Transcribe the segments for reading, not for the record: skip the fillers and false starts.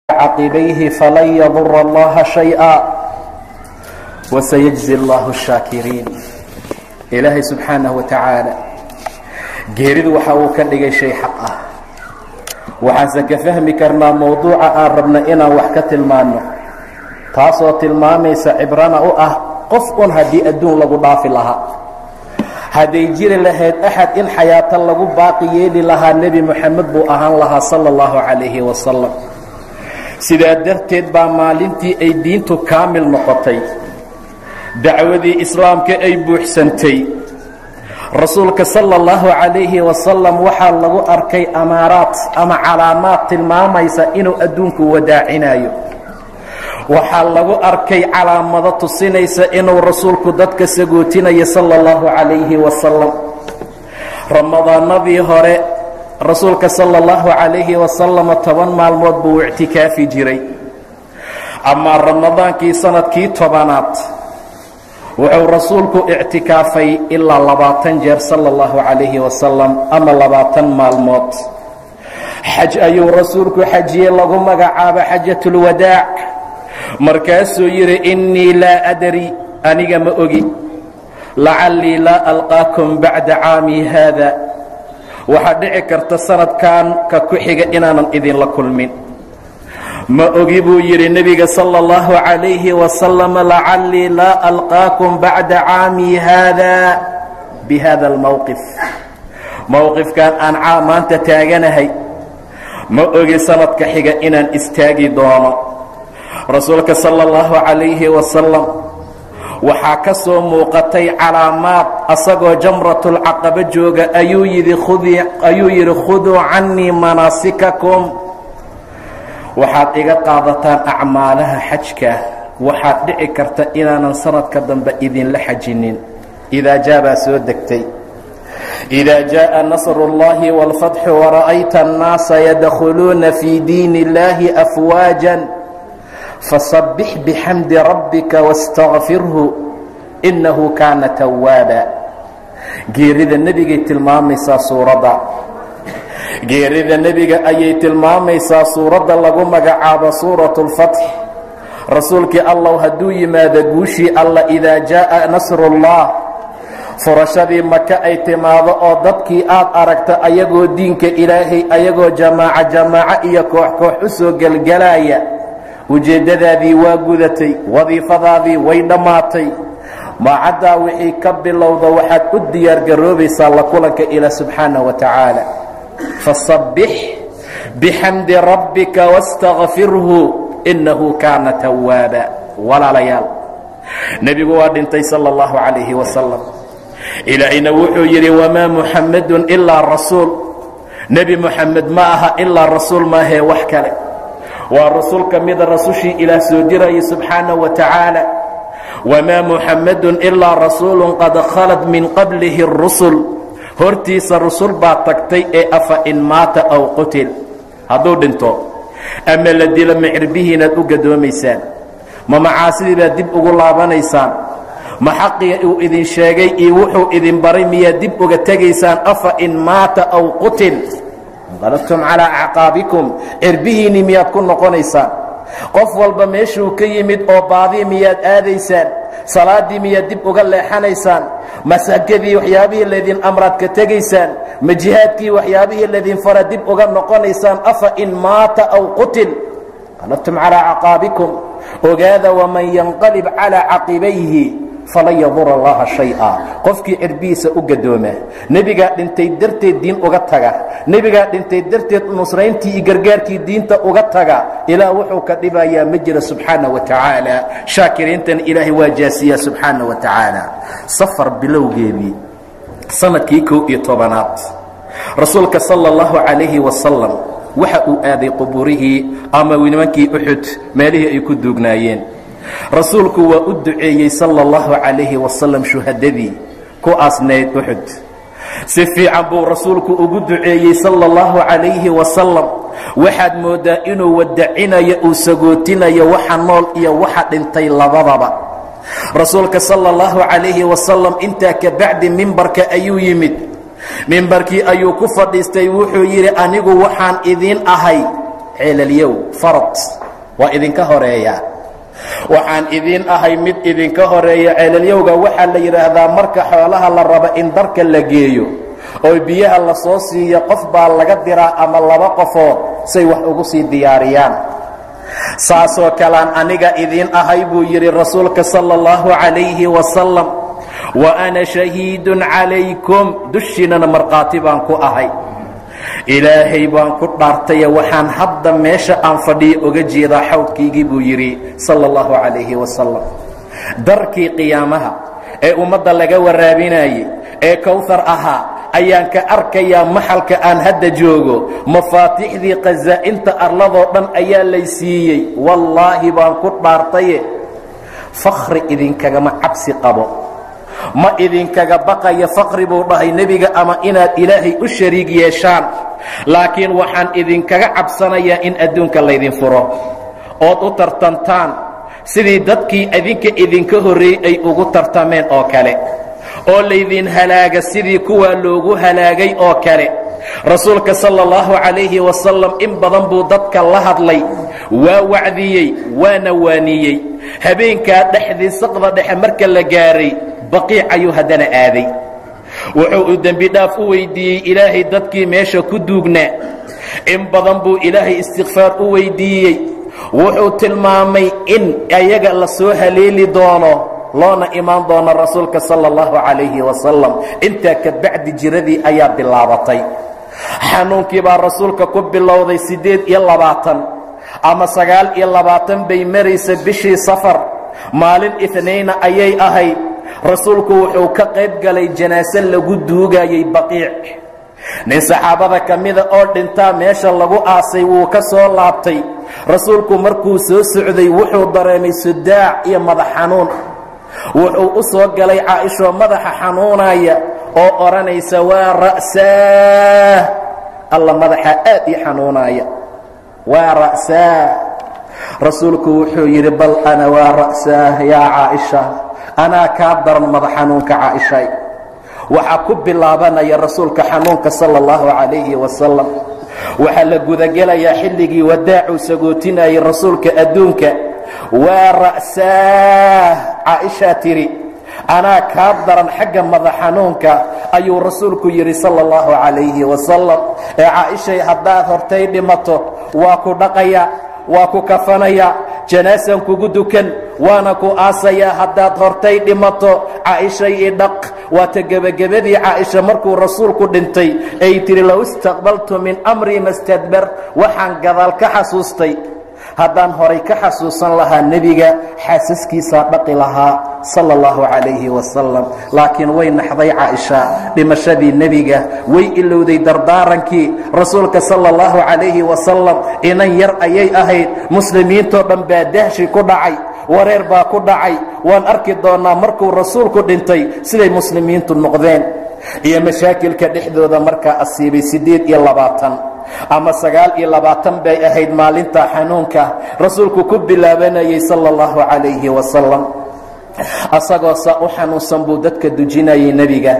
Caqibayhi falan yadura allaha shayئa wasayajzi allahu الshaakiriin. Ilaahay subxaanaه wa tacaala geeridu waxa uu ka dhigay shay xaq ah. Waxaanse ka fahmi karnaa mowduuca aan rabna inaan wax ka tilmaanno, taasoo tilmaamaysa cibrana u ah qof un haddii adduun lagu dhaafi lahaa, hadday jiri lahayd axad in xayaato lagu baaqi yeeli lahaa, Nebi Moxamed buu ahaan lahaa sala allahu calayhi wasalam. Sidaa darteed baa maalintii ay diintu kaamil noqotay, dacwadii islaamka ay buuxsantay, rasuulka sala allahu calayhi wasalam waxaa lagu arkay amaaraad ama calaamaad tilmaamaysa inuu adduunku wadaacinayo. Waxaa lagu arkay calaamado tusinaysa inuu rasuulku dadka sagootinayo sala allahu calayhi wasalam. Ramadaanadii hore rasuulka sala allahu calayhi wasalam 10 maalmood buu ictikaafi jiray. Amaa ramadaankii sanadkii 10aad wuxuu rasuulku ictikaafay ilaa 20 jeer sala allahu calayhi wasalam, ama 20 maalmood. Xaj ayuu rasuulku xajiyey lagu magacaabo xajatulwadaac. Markaasuu yidhi: "Innii laa adri, aniga ma ogi, lacallii laa alqaakum bacda caamii haada, waxaa dhici karta sanadkan ka ku xiga inaanan idinla kulmin. Ma ogi," buu yidhi nebiga sala allahu calayhi wasalam, "lacallii laa alqaakum bacda caamii haada bi hada almowqif, mowqifkan aan maanta taaganahay ma ogi sanadka xiga inaan istaagi doono." Rasuulka sala allahu calayhi wasalam waxaa ka soo muuqatay calaamaad. Asagoo jamratulcaqaba jooga ayuu yidhi khudii, ayuu yidhi: "Khuduu cannii manaasikakum, waxaad iga qaadataan acmaalaha xajka, waxaad dhici karta inaanan sanadka dambe idinla xajinin." Idaa jaa baa soo degtay: "إida jaءa nasr اllahi wاlfatxu wara'ayta الnaasa yadkhuluuna fii diin اllahi afwaaja fasabbix bixamdi rabbika wاstagfirhu inahu kaana tawaaba." Geerida nebigay tilmaamaysaa suuradda. Geerida nebiga ayay tilmaamaysaa suuradda lagu magacaabo suuratu اlfatx. Rasuulkii Allow, hadduu yimaado guushii Alla, idaa jaaءa nasrullah, furashadii Maka ay timaado oo dadkii aad aragta ayagoo diinka Ilaahay ayagoo jamaaco jamaaco iyo koox koox u soo gelgelaya, ujeeddadaadii waa gudatay, wadiifadaadii way dhammaatay. Maacaddaa wixii ka bilowda waxaad u diyaargaroobaysaa la kulanka Ilaah subxaanah wa tacaala. Fasabbix bixamdi rabbika wastakfirhu innahu kaana tawaaba. Walaalayaal, nebigu waa dhintay sala allahu calayhi wasalam. Ilaahayna wuxuu yidhi: "Wamaa Muxammedun ilaa rasuul." Nebi Moxamed ma aha ilaa rasuul, maahee wax kale. Waa rasuul ka mida rasushii Ilaah soo dirayay subxaanaه wa tacaala. "Wamaa Muxammedun ilaa rasuulun qad khalat min qablihi اrusul." Hortiisa rusul baa tagtay ee afa in maata aw qutil, hadduu dhinto ama la dilo, ma cirbihiinaad u gadoomaysaan? Ma macaasidii baad dib ugu laabanaysaan? Ma xaqii uu idin sheegay iyo wuxuu idin baray miyaad dib uga tegaysaan? Afa in maata aw qutil inqalabtum calaa acqaabikum, cirbihiinnii miyaad ku noqonaysaan? Qof walba meeshuu ka yimid oo baadi miyaad aadaysaan? Salaaddii miyaad dib uga leexanaysaan? Ma sakadii, waxyaabihii laydin amraad ka tegaysaan? Ma jihaadkii, waxyaabihii laydin fara dib uga noqonaysaan? Afa in maata aw qutil inqalabtum calaa acqaabikum. Ogaada, waman yanqalib calaa caqibayhi falan yadura allaha shay-a. Qofkii cirbihiisa u gadooma, nebigaa dhintay darteed diin uga taga, nebigaa dhintay darteed nusrayntii iyo gargaarkii diinta uga taga, Ilaah wuxuu ka dhibayaa ma jira subxaana wa tacaala. Shaakiriintana Ilaahay waa jaasiyaa subxaana wa tacaala. Safar bilowgeedii sanadkii 11aad rasuulka sala allahu calayhi wasalam waxa uu aaday qubuurihii ama nimankii Uxud, meelihii ay ku duugnaayeen. Rasuulku waa u duceeyey sala allahu calayhi wasalam shuhadadii ku aasnayd Uxud. Si fiican buu rasuulku ugu duceeyey sala allahu calayhi wasalam. Waxaad mooddaa inuu wadacinayo, uu sagootinayo waxa nool iyo waxa dhintay labadaba. Rasuulka sala allahu calayhi wasalam intaa ka bacdi mimbarka ayuu yimid, mimbarkii ayuu ku fadhiistay. Wuxuu yidhi: "Anigu waxaan idiin ahay Ceelalyow farad waa idinka horeeya, waxaan idiin ahay mid idinka horeeya. Ceelalyowga waxaa la yidhaahdaa marka xoolaha la rabo in darka la geeyo oo biyaha la soo siiyo, qof baa laga diraa ama laba qofood say wax ugu sii diyaariyaan. Saasoo kalean aniga idiin ahay buu yidhi rasuulka sala allahu calayhi wasalam. Wa ana shahiidun calaykum, dushiinana markhaati baan ku ahay. Ilaahay baan ku dhaartaye, waxaan hadda meesha aan fadhiyo oga jeedaa xawdkaygii buu yidhi sala allahu calayhi wasalam. Darkii qiyaamaha ee ummadda laga waraabinayey ee kowhar ahaa ayaan ka arkayaa maxalka aan hadda joogo. Mafaatixdii khasaa'inta arladoo dhan ayaa lay siiyey. Wallaahi baan ku dhaartaye, fakhri idinkagama cabsi qabo, ma idinkaga baqaya faqri buu dhahay nebiga, ama inaad Ilaahay u shariig yeeshaan, laakiin waxaan idinkaga cabsanayaa in adduunka laydin furo ood u tartantaan sidii dadkii idinka idinka horreeyey ay ugu tartameen oo kale, oo laydin halaaga sidii kuwaa loogu halaagay oo kale. Rasuulka sala allahu calayhi wasalam in badan buu dadka la hadlay, waa wacdiyey, waana waaniyey. Habeenkaa dhexdii saqda dhexe marka la gaaray, Baqiic ayuu haddana aaday. Wuxuu uu dembi dhaaf u weydiiyey Ilaahay dadkii meesha ku duugnaa. In badan buu Ilaahay istikfaar u weydiiyey. Wuxuu tilmaamay in ayaga la soo haleeli doono, loona imaan doono rasuulka sala allahu calayhi wasalam. Intaa ka bacdi jiradii ayaa bilaabatay. Xanuunkii baa rasuulka ku bilowday 28 ama 29 bay maraysa bishii Safar, maalin Itnayna ayay ahayd. Rasuulku wuxuu ka qayb galay janaase lagu duugayey Baqiic. Nin saxaabada ka mida oo dhintaa meesha lagu aasay. Wuu ka soo laabtay rasuulku. Markuu soo socday wuxuu dareemay sudaac iyo madax xanuun. Wuxuu u soo galay Caaishoo madaxa xanuunaya oo odhanaysa: "Waa ra'saah, Alla, madaxa aad ii xanuunaya, waa ra'saah." Rasuulku wuxuu yidhi: "Bal ana waa ra'saah yaa Caaisha, anaa kaa daran madax xanuunka, Caaishay." Waxaa ku bilaabanaya rasuulka xanuunka sala allahu calayhi wasalam. Waxaa la gudagelayaa xilligii wadaacuu sagootinayay rasuulka adduunka. "Waa ra'saah," Caaishaa tidhi, "anaa kaa daran xagga madax xanuunka," ayuu rasuulku yidhi sala allahu calayhi wasalam. "Ee Caaishay, haddaad hortay dhimato, waa ku dhaqaya, waa ku kafanaya, janaasan kugu dukan, waana ku aasayaa. Haddaad hortay dhimato, Caaishay, i dhaq." Waata gebagabadii Caaisha markuu rasuulku dhintay ay tidhi: "Low istaqbaltu min amrii mastadbar." Waxaan gadaal ka xasuustay, haddaan horay ka xasuusan lahaa, nebiga xaasaskiisaa dhaqi lahaa sala allahu calayhi wasalam. Laakiin way naxday Caaisha dhimashadii nebiga, way ilowday dardaarankii rasuulka sala allahu calayhi wasalam. Inan yar ayay ahayd. Muslimiintoo dhan baa dahshi ku dhacay, wareer baa ku dhacay. Waan arki doonnaa markuu rasuulku dhintay siday muslimiintu noqdeen iyo mashaakilka dhexdooda markaa asiibay. 28 ama 29 bay ahayd maalinta xanuunka rasuulku ku bilaabanayay sala allahu calayhi wasalam. Asagoo saa u xanuunsan buu dadka dujinayay nebiga.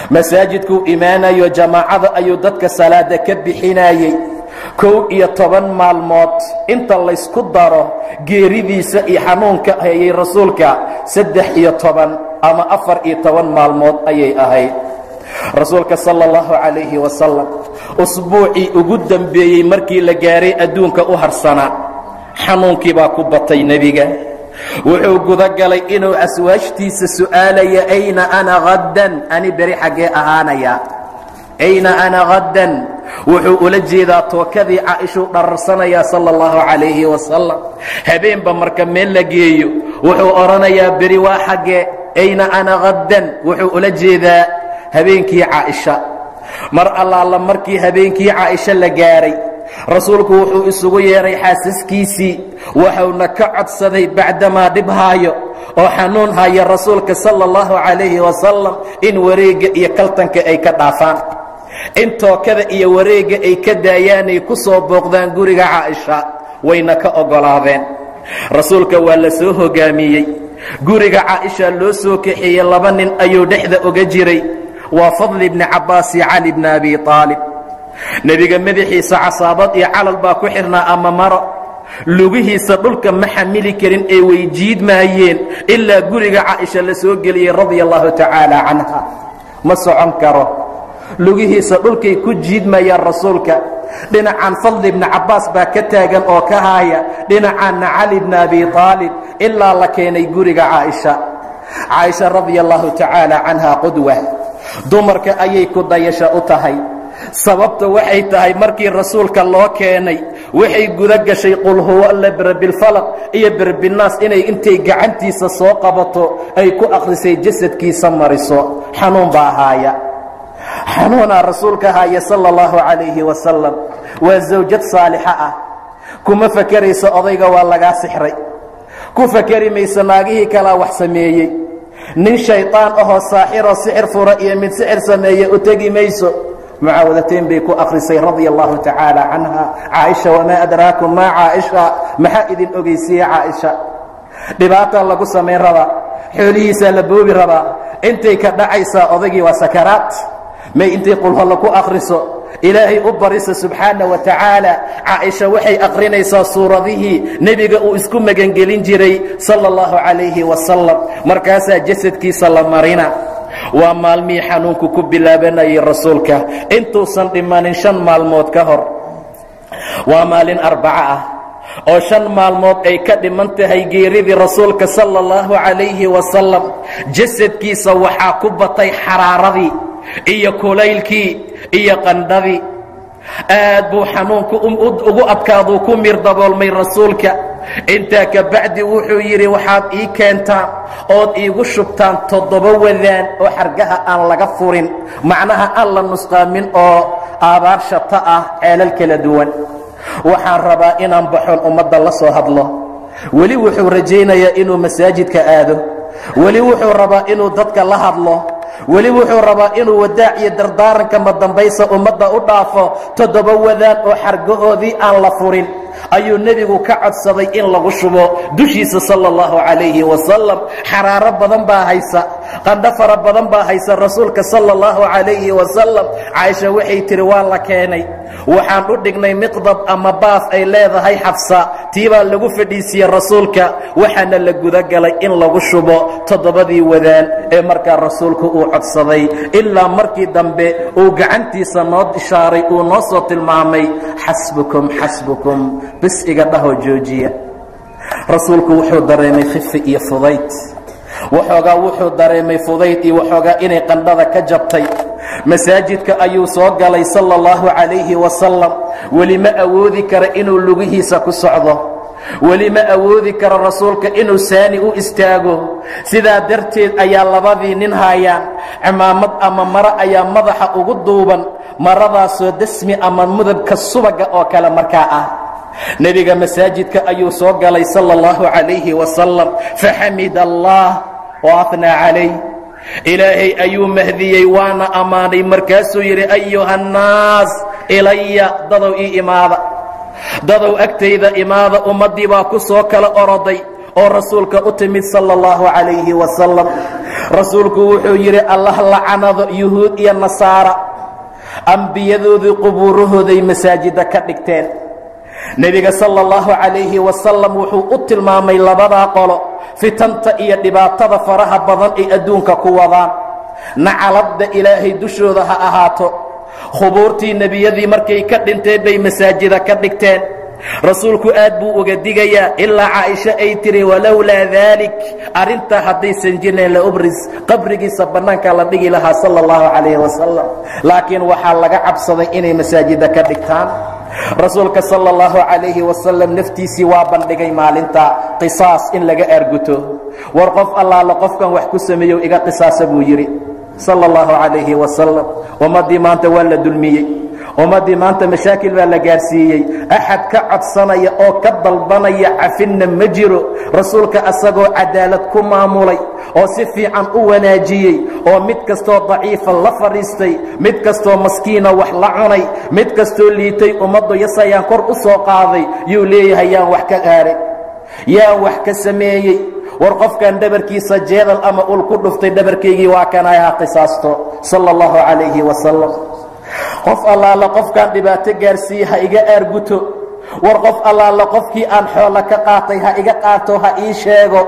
Masaajidkuu imaanayo, jamaacada ayuu dadka salaada ka bixinayey. 11 maalmood inta laysku daro geeridiisa iyo xanuunka hayay rasuulka, 13 ama 14 maalmood ayay ahayd. Rasuulka sala allahu calayhi wasalam usbuucii ugu dembeeyey markii la gaaray adduunka u harsanaa, xanuunkii baa ku batay nebiga. Wuxuu gudagalay inuu aswaajtiisa su'aalaya: "Ayna ana haddan? Ani beri xaggee ahaanaya? Ayna ana haddan?" Wuxuu ula jeedaa tookadii Caaishuu dhararsanayaa sala allahu calayhi wasalam. Habeenba marka meel la geeyo wuxuu odhanayaa: "Beri waa xaggee? Ayna ana haddan?" Wuxuu ula jeedaa habeenkii Caaisha. Mar allaala markii habeenkii Caaisha la gaaray, rasuulku wuxuu isugu yeedhay xaasaskiisii, waxuuna ka codsaday, bacdamaa dhib haayo oo xanuun haya rasuulka sala allahu calayhi wasalam, in wareegga iyo kaltanka ay ka dhaafaan, in tookada iyo wareegga ay ka daayaanay ku soo booqdaan guriga Caaisha. Wayna ka oggolaadeen. Rasuulka waa la soo hoggaamiyey, guriga Caaisha loo soo kaxeeyey. Laba nin ayuu dhexda oga jiray, waa Fadli bni Cabbaas iyo Cali bni Abi Aalib. Nebiga madaxiisa casaabad iyo calal baa ku xidhnaa ama maro. Lugihiisa dhulka ma xamili karin ee way jiidmaayeen ilaa guriga Caaisha la soo geliyey radia allahu tacaala canha. Ma socon karo, lugihiisa dhulkay ku jiidmayaan rasuulka. Dhinacan Fadli ibni Cabbaas baa ka taagan oo ka haaya, dhinacaanna Cali bni Abi Aalib, ilaa la keenay guriga Caaisha. Caaisha radia allahu tacaala canha qudwa dumarka ayay ku dayasho u tahay. Sababta waxay tahay markii rasuulka loo keenay waxay guda gashay qul huwa alla, birbilfalaq iyo birbinaas inay intay gacantiisa soo qabato ay ku akhrisay, jasadkiisa mariso. Xanuun baa haaya, xanuunaa rasuulka haaya sala allahu calayhi wasalam. Waa zawjad saalixa ah, kuma fakerayso odayga waa lagaa sixray, ku fakeri mayso naagihii kalaa wax sameeyey, nin shayطaan ahoo saaxiroo sixir fura iyo mid sixir sameeye u tegi mayso. Mucaawadateyn bay ku akhrisay radia allahu tacaala canha Caaisha. Wamaa adraakum maa Caaisha, maxaa idin ogeysiiye Caaisha? Dhibaataa lagu samayn rabaa, xoolihiisaa la boobi rabaa, intay ka dhacaysaa odaygii waa sakaraat. May intay qulholla ku akhriso, Ilaahay u barisa subxaana wa tacaala. Caaisha waxay akhrinaysaa suuradihii nebiga uu isku magangelin jiray sala allahu calayhi wasalam, markaasaa jasadkiisa la marina. Waa maalmihii xanuunku ku bilaabanayay rasuulka intuusan dhimanin 5 maalmood ka hor. Waa maalin arbaco ah oo 5 maalmood ay ka dhiman tahay geeridii rasuulka sala allahu calayhi wasalam. Jasadkiisa waxaa ku batay xaraaradii iyo kulaylkii iyo qandhadii. Aad buu xanuunku ugu adkaaduu ku miir daboolmay rasuulka. Intaa ka bacdi wuxuu yidhi, waxaad ii keentaan ood iigu shubtaan 7 wadaan oo xargaha aan laga furin, macnaha aan la nusqaamin, oo aabaar shata ah, ceelal kala duwan. Waxaan rabaa inaan baxoon ummadda la soo hadlo. Weli wuxuu rajaynayaa inuu masaajidka aado, weli wuxuu rabaa inuu dadka la hadlo, weli wuxuu rabaa inuu wadaac iyo dardaaranka madambaysa ummadda u dhaafo. 7 wadaan oo xargahoodii aan la furin ayuu nebigu ka codsaday in lagu shubo dushiisa sala allahu calayhi wasalam. Xaraaro badan baa haysa, qandho fara badan baa haysa rasuulka sala allahu calayhi wasalam. Caaisha waxay tihi, waa la keenay, waxaan u dhignay miqdab ama baaf ay leedahay Xafsa, tiibaa lagu fadhiisiiyey rasuulka, waxaana la gudagalay in lagu shubo 7dii wadaan ee markaa rasuulku uu codsaday, ilaa markii dambe uu gacantiisa noo ishaaray, uu noo soo tilmaamay, xasbukum xasbukum, bis iga dhahoo joojiya. Rasuulku wuxuu dareemay khifi iyo fudayd, waxoogaa wuxuu dareemay fudayd iyo waxoogaa inay qandhada ka jabtay. Masaajidka ayuu soo galay sala allahu calayhi wasalam. Weli ma awoodi kara inuu lugihiisa ku socdo, weli ma awoodi karo rasuulka inuu saani u istaago. Sidaa darteed ayaa labadii nin haayaan, cimaamad ama maro ayaa madaxa ugu duuban, maradaasoo dasmi ama mudabka subaga oo kale markaa ah. Nebiga masaajidka ayuu soo galay sala allahu calayhi wasalam, faxamid allah wa afnaa calayh, Ilaahay ayuu mahdiyey waana ammaanay. Markaasuu yidhi, ayuha annaas ilaya, dadow ii imaada, dadow agtayda imaada. Ummaddii baa ku soo kala oroday oo rasuulka u timid sala allahu calayhi wasalam. Rasuulku wuxuu yidhi, Allah lacanado yuhuud iyo nasaara, ambiyadoodii qubuurahooday masaajidda ka dhigteen. Nebiga sala allahu calayhi wasalam wuxuu u tilmaamay labadaa qolo fitanta iyo dhibaatada faraha badan ay adduunka ku wadaan. Nacaladda Ilaahay dushooda ha ahaato, khubuurtii nebiyadii markay ka dhinteen bay masaajida ka dhigteen. Rasuulku aad buu uga digayaa, ilaa Caaisha ay tiri, walowlaa daalik, arrintaa haddaysan jirnayn, la ubris, qabrigiisa bannaankaa la dhigi lahaa sala allahu calayhi wasalam, laakiin waxaa laga cabsaday inay masaajida ka dhigtaan. Rasuulka sala allahu calayhi wasalam naftiisii waa bandhigay maalinta qisaas in laga aarguto. War qof allaala qofkan wax ku sameeyow iga qisaasa, buu yidhi sala allahu calayhi wasalam. Ummaddii maanta waa la dulmiyey, ummaddii maanta mashaakil baa la gaarsiiyey, axad ka codsanaya oo ka dalbanaya cafinna ma jiro. Rasuulka asagoo cadaalad ku maamulay oo si fiican u wanaajiyey oo mid kastoo daciifa la fadhiistay, mid kastoo maskiina wax la cunay, mid kastoo liitay ummaddu yasayaan kor u soo qaaday, yuu leeyahay, yaan wax ka gaaray, yaan wax ka sameeyey? War qofkan dhabarkiisa jeedal ama ul ku dhuftay, dhabarkaygii waa kanay, ha qisaasto, sala allahu calayhi wasalam. Qof allaala qofkaan dhibaato gaarsiiye ha iga aarguto. War qof allaala qofkii aan xoolo ka qaatay ha iga qaato, ha ii sheego.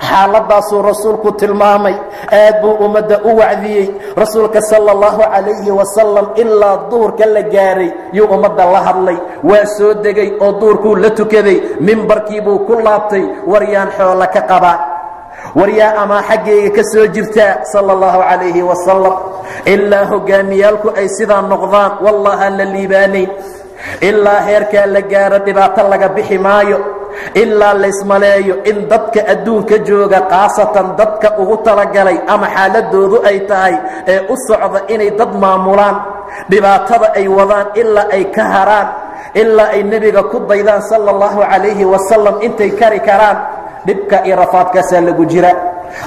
Xaaladaasuu rasuulku tilmaamay. Aad buu ummadda u wacdiyey rasuulka sala allahu calayhi wasalam. Ilaa duhurka la gaaray yuu ummadda la hadlay. Waa soo degay oo duhurkuu la tukaday, mimbarkiibuu ku laabtay. War yaan xoolo ka qabaa? War yaa amaa xaggayga ka soo jirtaa? Sala allahu calayhi wasalam. Ilaa hoggaamiyaalku ay sidaa noqdaan, wallahaan la liibaanayn. Ilaa heerkaa la gaaro dhibaato laga bixi maayo. Ilaa laysmaleeyo in dadka adduunka jooga, khaasatan dadka ugu talagalay ama xaaladoodu ay tahay ee u socda inay dad maamulaan, dhibaatada ay wadaan ilaa ay ka haraan, ilaa ay nebiga ku daydaan sala allahu calayhi wasalam intay kari karaan, dhibka iyo rafaadkaasaa lagu jira.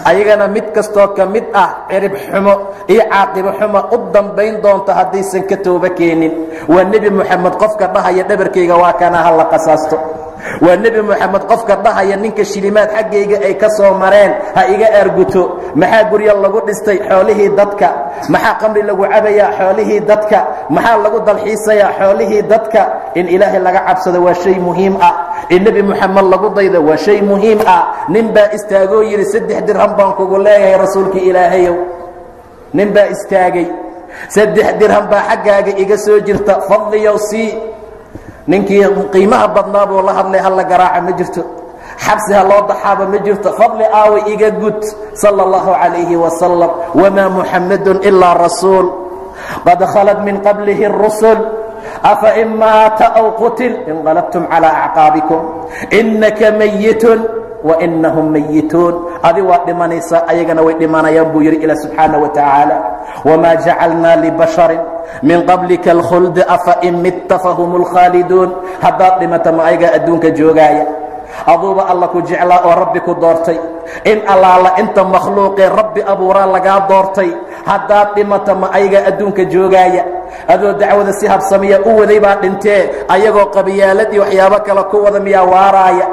Ayagana mid kastoo ka mid ah cirib xumo iyo caaqibo xumo u dambayn doonto haddaysan ka tooba keenin. Waa Nebi Moxamed qofka dhahaya dhabarkayga waa kana, ha la qasaasto. Waa Nebi Moxamed qofka dhahaya ninka shilimaad xaggayga ay ka soo mareen ha iga aarguto. Maxaa guryo lagu dhistay? Xoolihii dadka. Maxaa qamri lagu cabayaa? Xoolihii dadka. Maxaa lagu dalxiisayaa? Xoolihii dadka. In Ilaahay laga cabsado waa shay muhiim ah, in Nebi Moxamed lagu daydo waa shay muhiim ah. Nin baa istaagoo yidhi, 3 dirham baan kugu leeyahay, rasuulkii Ilaahayow. Nin baa istaagay, 3 dirham baa xaggaaga iga soo jirta, fadliyow sii. Ninkii qiimaha badnaa buu la hadlay. Ha la garaaca ma jirto, xabsi ha loo daxaaba ma jirto, fadli aaway, iga gud. Sala allahu calayhi wasalam. Wamaa Muxamadun ilaa rasuul qad khalat min qablihi اrusul, afa in maata aw qutil inqalabtum calaa acqaabikum, inaka mayitun wainahum mayituun. Adi waa dhimanaysaa, ayagana way dhimanayaan buu yidhi Ilah subxaana wa tacaala. Wamaa jacalnaa libasharin min qablika alkhuld, afa in mitta fahum اlkhaaliduun. Haddaad dhimata ma ayagaa adduunka joogaaya? Aduuba Alla ku jeclaa oo Rabbi ku doortay. In allaala inta makhluuqee Rabbi abuuraa lagaa doortay. Haddaad dhimata ma ayagaa adduunka joogaaya? Adoo dacwada si habsamiya u waday baa dhintee, ayagoo qabiyaalad iyo waxyaabo kale ku wada miyaa waaraaya?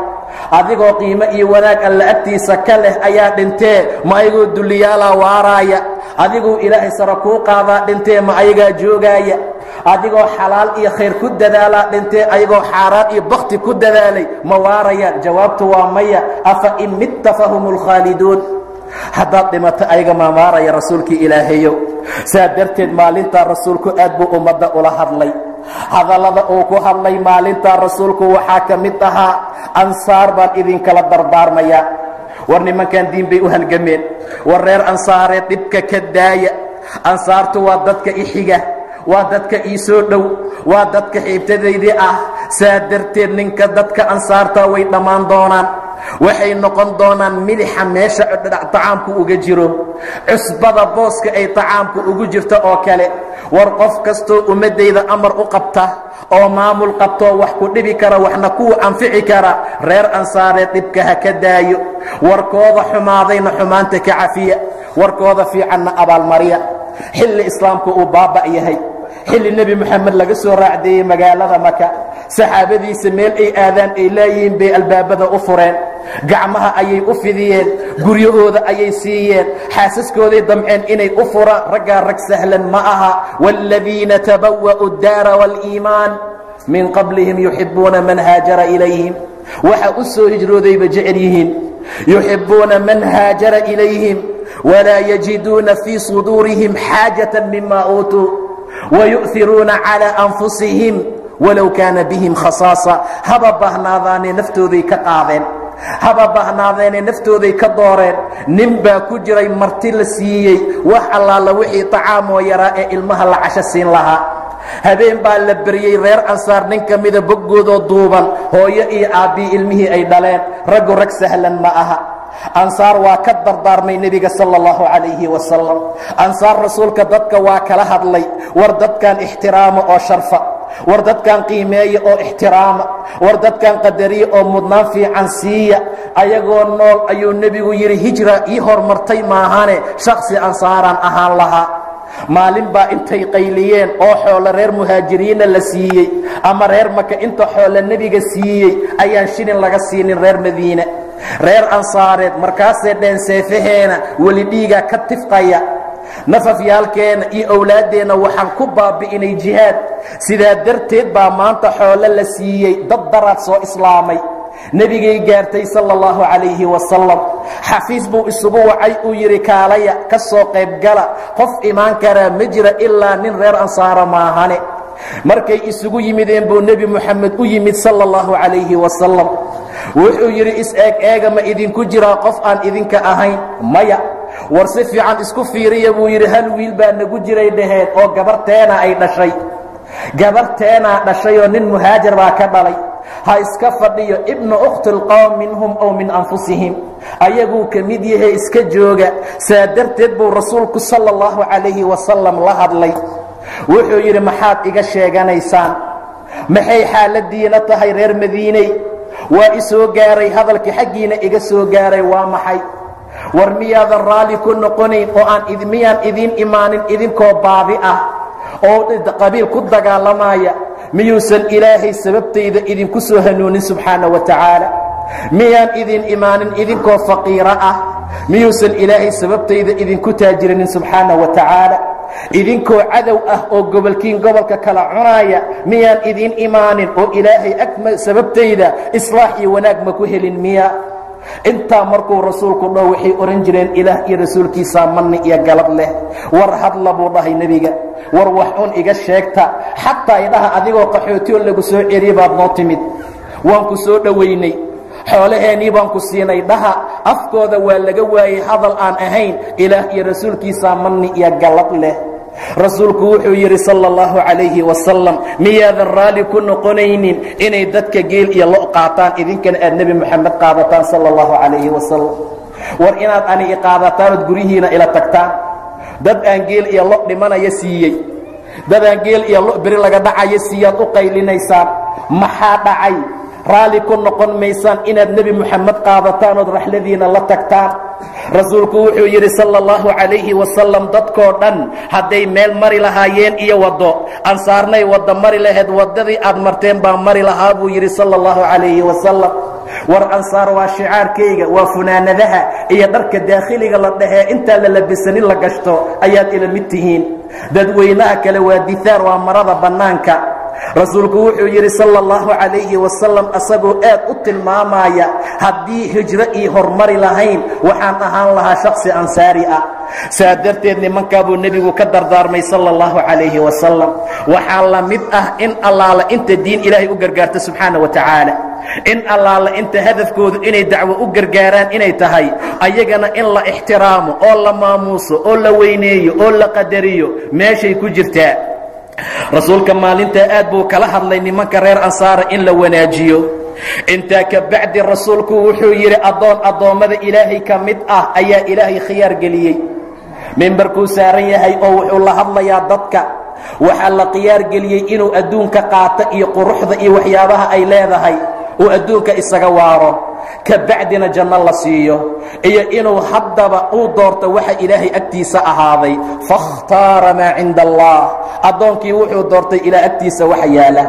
Adigoo qiimo iyo wanaag Alla agtiisa ka leh ayaa dhintee, ma ayagoo dulliyaalaa waaraaya? Adiguu Ilaahay sara kuu qaadaa dhintee, ma ayagaa joogaaya? Adigoo xalaal iyo khayr ku dadaalaa dhintee, ayagoo xaaraan iyo bakti ku dadaalay ma waarayaan? Jawaabtu waa maya. Afa in mitta fahum lkhaaliduun. Haddaad dhimato ayaga maa maaraya, rasuulkii Ilaahayow? Saa darteed maalintaa rasuulku aad buu ummadda ula hadlay. Hadallada uu ku hadlay maalintaa rasuulku waxaa ka mid ahaa, ansaar baan idinkala dardaarmayaa. War nimankan diin bay u halgameen. War reer ansaareed dhibka ka daaya. Ansaartu waa dadka i xiga, waa dadka ii soo dhow, waa dadka xiibtadaydii ah. Saa darteed ninka dadka ansaarta way dhammaan doonaan, waxay noqon doonaan milixa meesha tacaamku uga jiro, cusbada booska ay tacaamku ugu jirto oo kale. War qof kastoo ummaddayda amar u qabta oo maamul qabtoo wax ku dhibi kara, waxna kuwa anfici kara, reer ansaareed dhibka ha ka daayo. Warkooda xumaadayna xumaanta ka cafiya, warkooda fiicanna abaalmariya. Xilli islaamku uu baaba' yahay, xilli Nebi Moxamed laga soo raacdeeyey magaalada Maka, saxaabadiisa meel ay aadaan ay laayihiin bay albaabada u fureen, gacmaha ayay u fidiyeen, guryahooda ayay siiyeen, xaasaskooday damceen inay u furaan. Raggaa rag sahlan ma aha. Waaladiina tabawa'u addaara waaliimaan min qablihim yuxibuuna man haajara ilayhim. Waxa u soo hijroodayba jecel yihiin. Yuxibuuna man haajara ilayhim walaa yajiduuna fii suduurihim xaajata mima uutuu wayu'hiruuna calىa anfusihim walow kaana bihim khasaasa. Haba baahnaadaanee naftooday ka qaadeen, haba bahnaadeene naftooday ka dooreen. Nin baa ku jiray marti la siiyey wax allaala wixii tacaamoo yaraa ee ilmaha la casho siin lahaa. Habeen baa la beriyey reer ansaar nin ka mida boggoodoo duuban, hooyo iyo aabbii ilmihii ay dhaleen. Raggu rag sahlan ma aha. Ansaar waa ka dardaarmay nebiga sala allahu calayhi wasalam. Ansaar rasuulka dadka waa kala hadlay. War dadkan ixtiraama oo sharfa, war dadkan qiimeeya oo ixtiraama, war dadkan qadariya oo mudnaan fiican siiya. Ayagoo nool ayuu nebigu yidhi, hijra ii hormartay maahane shaksi ansaaraan ahaan lahaa. Maalin baa intay qayliyeen oo xoolo reer muhaajiriinna la siiyey ama reer Maka inta xoolo nebiga siiyey ayaan shilin laga siinin reer Madiine, reer ansaareed. Markaasay dheen, seefaheena weli dhiigaa ka tifqaya. Nafafyaalkeena iyo owlaaddeenna waxaan ku baabi'inay jihaad. Sidaa darteed baa maanta xoolo la siiyey dad daraad soo islaamay. Nebigay gaartay sala allahu calayhi wasalam. Xafiis buu isugu wacay, uu yidhi kaalaya, ka soo qaybgala, qof imaan karaa ma jira ilaa nin reer ansaara maahane. Markay isugu yimideen buu Nebi Moxamed u yimid sala allahu calayhi wasalam. Wuxuu yidhi is-eeg eega, ma idinku jiraa qof aan idinka ahayn? Maya. War si fiican isku fiiriya buu yidhi. Hal wiil baa nagu jiray dhaheen oo gabarteena ay dhashay, gabarteenaa dhashayoo nin muhaajir baa ka dhalay. Ha iska fadhiyo, ibnu ukhti alqowm minhum ow min anfusihim, ayaguu ka mid yahay, iska jooga. Saa darteed buu rasuulku sala allahu calayhi wasalam la hadlay. Wuxuu yidhi maxaad iga sheeganaysaan? Maxay xaaladiina tahay reer Madiiney? Waa i soo gaaray hadalkii xaggiina iga soo gaaray, waa maxay? War miyaadan raalli ku noqonayn oo aan miyaan idiin imaanin idinkoo baadi ah oo qabiil ku dagaalamaya? Miyuusan Ilaahay sababtayda idinku soo hanuunin subxaana wa tacaala? Miyaan idin imaanin idinkoo faqiiro ah? Miyuusan Ilaahay sababtayda idinku taajirinin subxaana wa tacaala? Idinkoo cadow ah oo gobolkiin gobolka kala cunaaya miyaan idin imaanin oo Ilaahay ag sababtayda islaax iyo wanaag ma ku helin miya? Intaa markuu rasuulku dhaho waxay odhan jireen Ilaah iyo rasuulkiisaa manni iyo galab leh. War hadla buu dhahay nebiga, war wax un iga sheegta, xataa idhaha adigoo qaxootiyoo lagu soo celiye baad noo timid, waan ku soo dhowaynay, xoolaheennii baan ku siinay dhaha. Afkooda waa laga waayey hadal aan ahayn Ilaah iyo rasuulkiisaa manni iyo galab leh. Rasuulku wuxuu yidhi sala allahu calayhi wasalam, miyaadan raalli ku noqonaynin inay dadka geel iyo lo qaataan, idinkana aad Nebi Moxamed qaadataan sala allahu calayhi wasalam? War inaad ani i qaadataan ood guryihiina ila tagtaan, dad aan geel iyo lo dhimanaya siiyey, dad aan geel iyo lo beri laga dhacaya siiyaad u qaylinaysaan, maxaa dhacay? Raalli ku noqon maysaan inaad Nebi Moxamed qaadataan ood raxladiina la tagtaan? Rasuulku wuxuu yidhi sala allahu calayhi wasalam, dadkoo dhan hadday meel mari lahaayeen iyo waddo, ansaarnay waddo mari lahayd, waddadii aad marteen baa mari lahaa buu yidhi sala allahu calayhi wasalam. War ansaar waa shicaarkayga, waa funaanadaha iyo dharka daakhiliga la dhahee intaan la labisanin la gashto ayaad ila mid tihiin. Dadweynaha kale waa dihaar, waa marada bannaanka. Rasuulku wuxuu yidhi sala allahu calayhi wasalam asagoo aad u tilmaamaya, haddii hijro ii hormari lahayn waxaan ahaan lahaa shaksi ansaari ah. Saa darteed nimankaa buu nebigu ka dardaarmay sala allahu calayhi wasalam. Waxaa la mid ah in allaala inta diin Ilaahay u gargaarto subxaana wa tacaala, in allaala inta hadafkoodu inay dacwo u gargaaraan inay tahay, ayagana in la ixtiraamo oo la maamuuso oo la weyneeyo oo la qadariyo meeshay ku jirtaa. Rasuulka maalintaa aad buu kala hadlay nimanka reer ansaara in la wanaajiyo. Intaa ka bacdi rasuulku wuxuu yidhi addoon addoommada Ilaahay ka mid ah ayaa Ilaahay khiyaar geliyey. Mimbarkuu saaran yahay oo wuxuu la hadlayaa dadka. Waxaa la khiyaar geliyey inuu adduunka qaato iyo quruxda iyo waxyaabaha ay leedahay, uu adduunka isaga waaro, ka bacdina janno la siiyo, iyo inuu haddaba uu doorto waxa Ilaahay agtiisa ahaaday. Faاkhtaara maa cinda allah, addoonkii wuxuu doortay Ilaah agtiisa waxa yaala.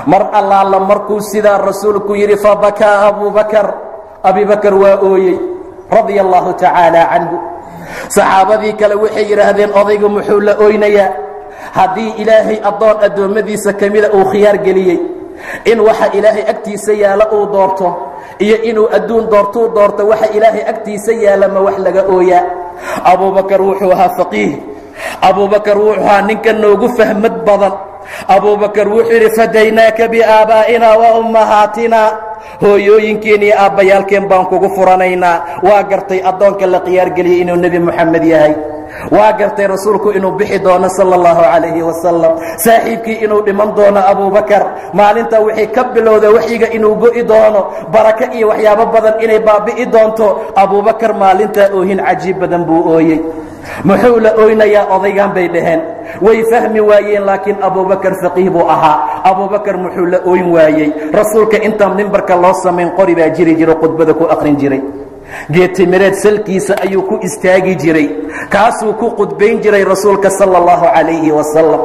Mar allaala markuu sidaa rasuulku yidhi fabakaa Abubakar, Abibakar waa ooyey radia allahu tacaala canhu. Saxaabadii kale waxay yidhaahdeen odaygu muxuu la oynayaa? Haddii Ilaahay addoon addoommadiisa ka mida uu khiyaar geliyey in waxa Ilaahay agtiisa yaala uu doorto iyo inuu adduun doortuu doorto waxa Ilaahay agtiisa yaala, ma wax laga ooyaa? Abubakar wuxuu ahaa faqiih, Abubakar wuxuu ahaa ninka noogu fahmad badan. Abubakar wuxuu yidhi fadaynaaka biaabaa'ina wa ummahaatina, hooyooyinkeen iyo aabbayaalkeen baan kugu furanaynaa. Waa gartay addoonka la khiyaargeliyey inuu Nebi Moxamed yahay, waa gartay rasuulku inuu bixi doono sala allahu calayhi wasalam, saaxiibkii inuu dhiman doono. Abubakar maalintaa wixii ka bilowda waxyiga inuu go'i doono, barako iyo waxyaabo badan inay baabi'i doonto. Abubakar maalintaa oohin cajiib badan buu ooyey. Muxuu la oynayaa odaygan bay dhaheen, way fahmi waayeen, laakiin Abubakar faqiih buu ahaa. Abubakar muxuu la ooyn waayey? Rasuulka intaan mimbarka loo samayn qori baa jiri jiro, khudbada ku aqrin jiray. Geetimireed salkiisa ayuu ku istaagi jiray, kaasuu ku khudbayn jiray rasuulka sala allahu calayhi wasalam.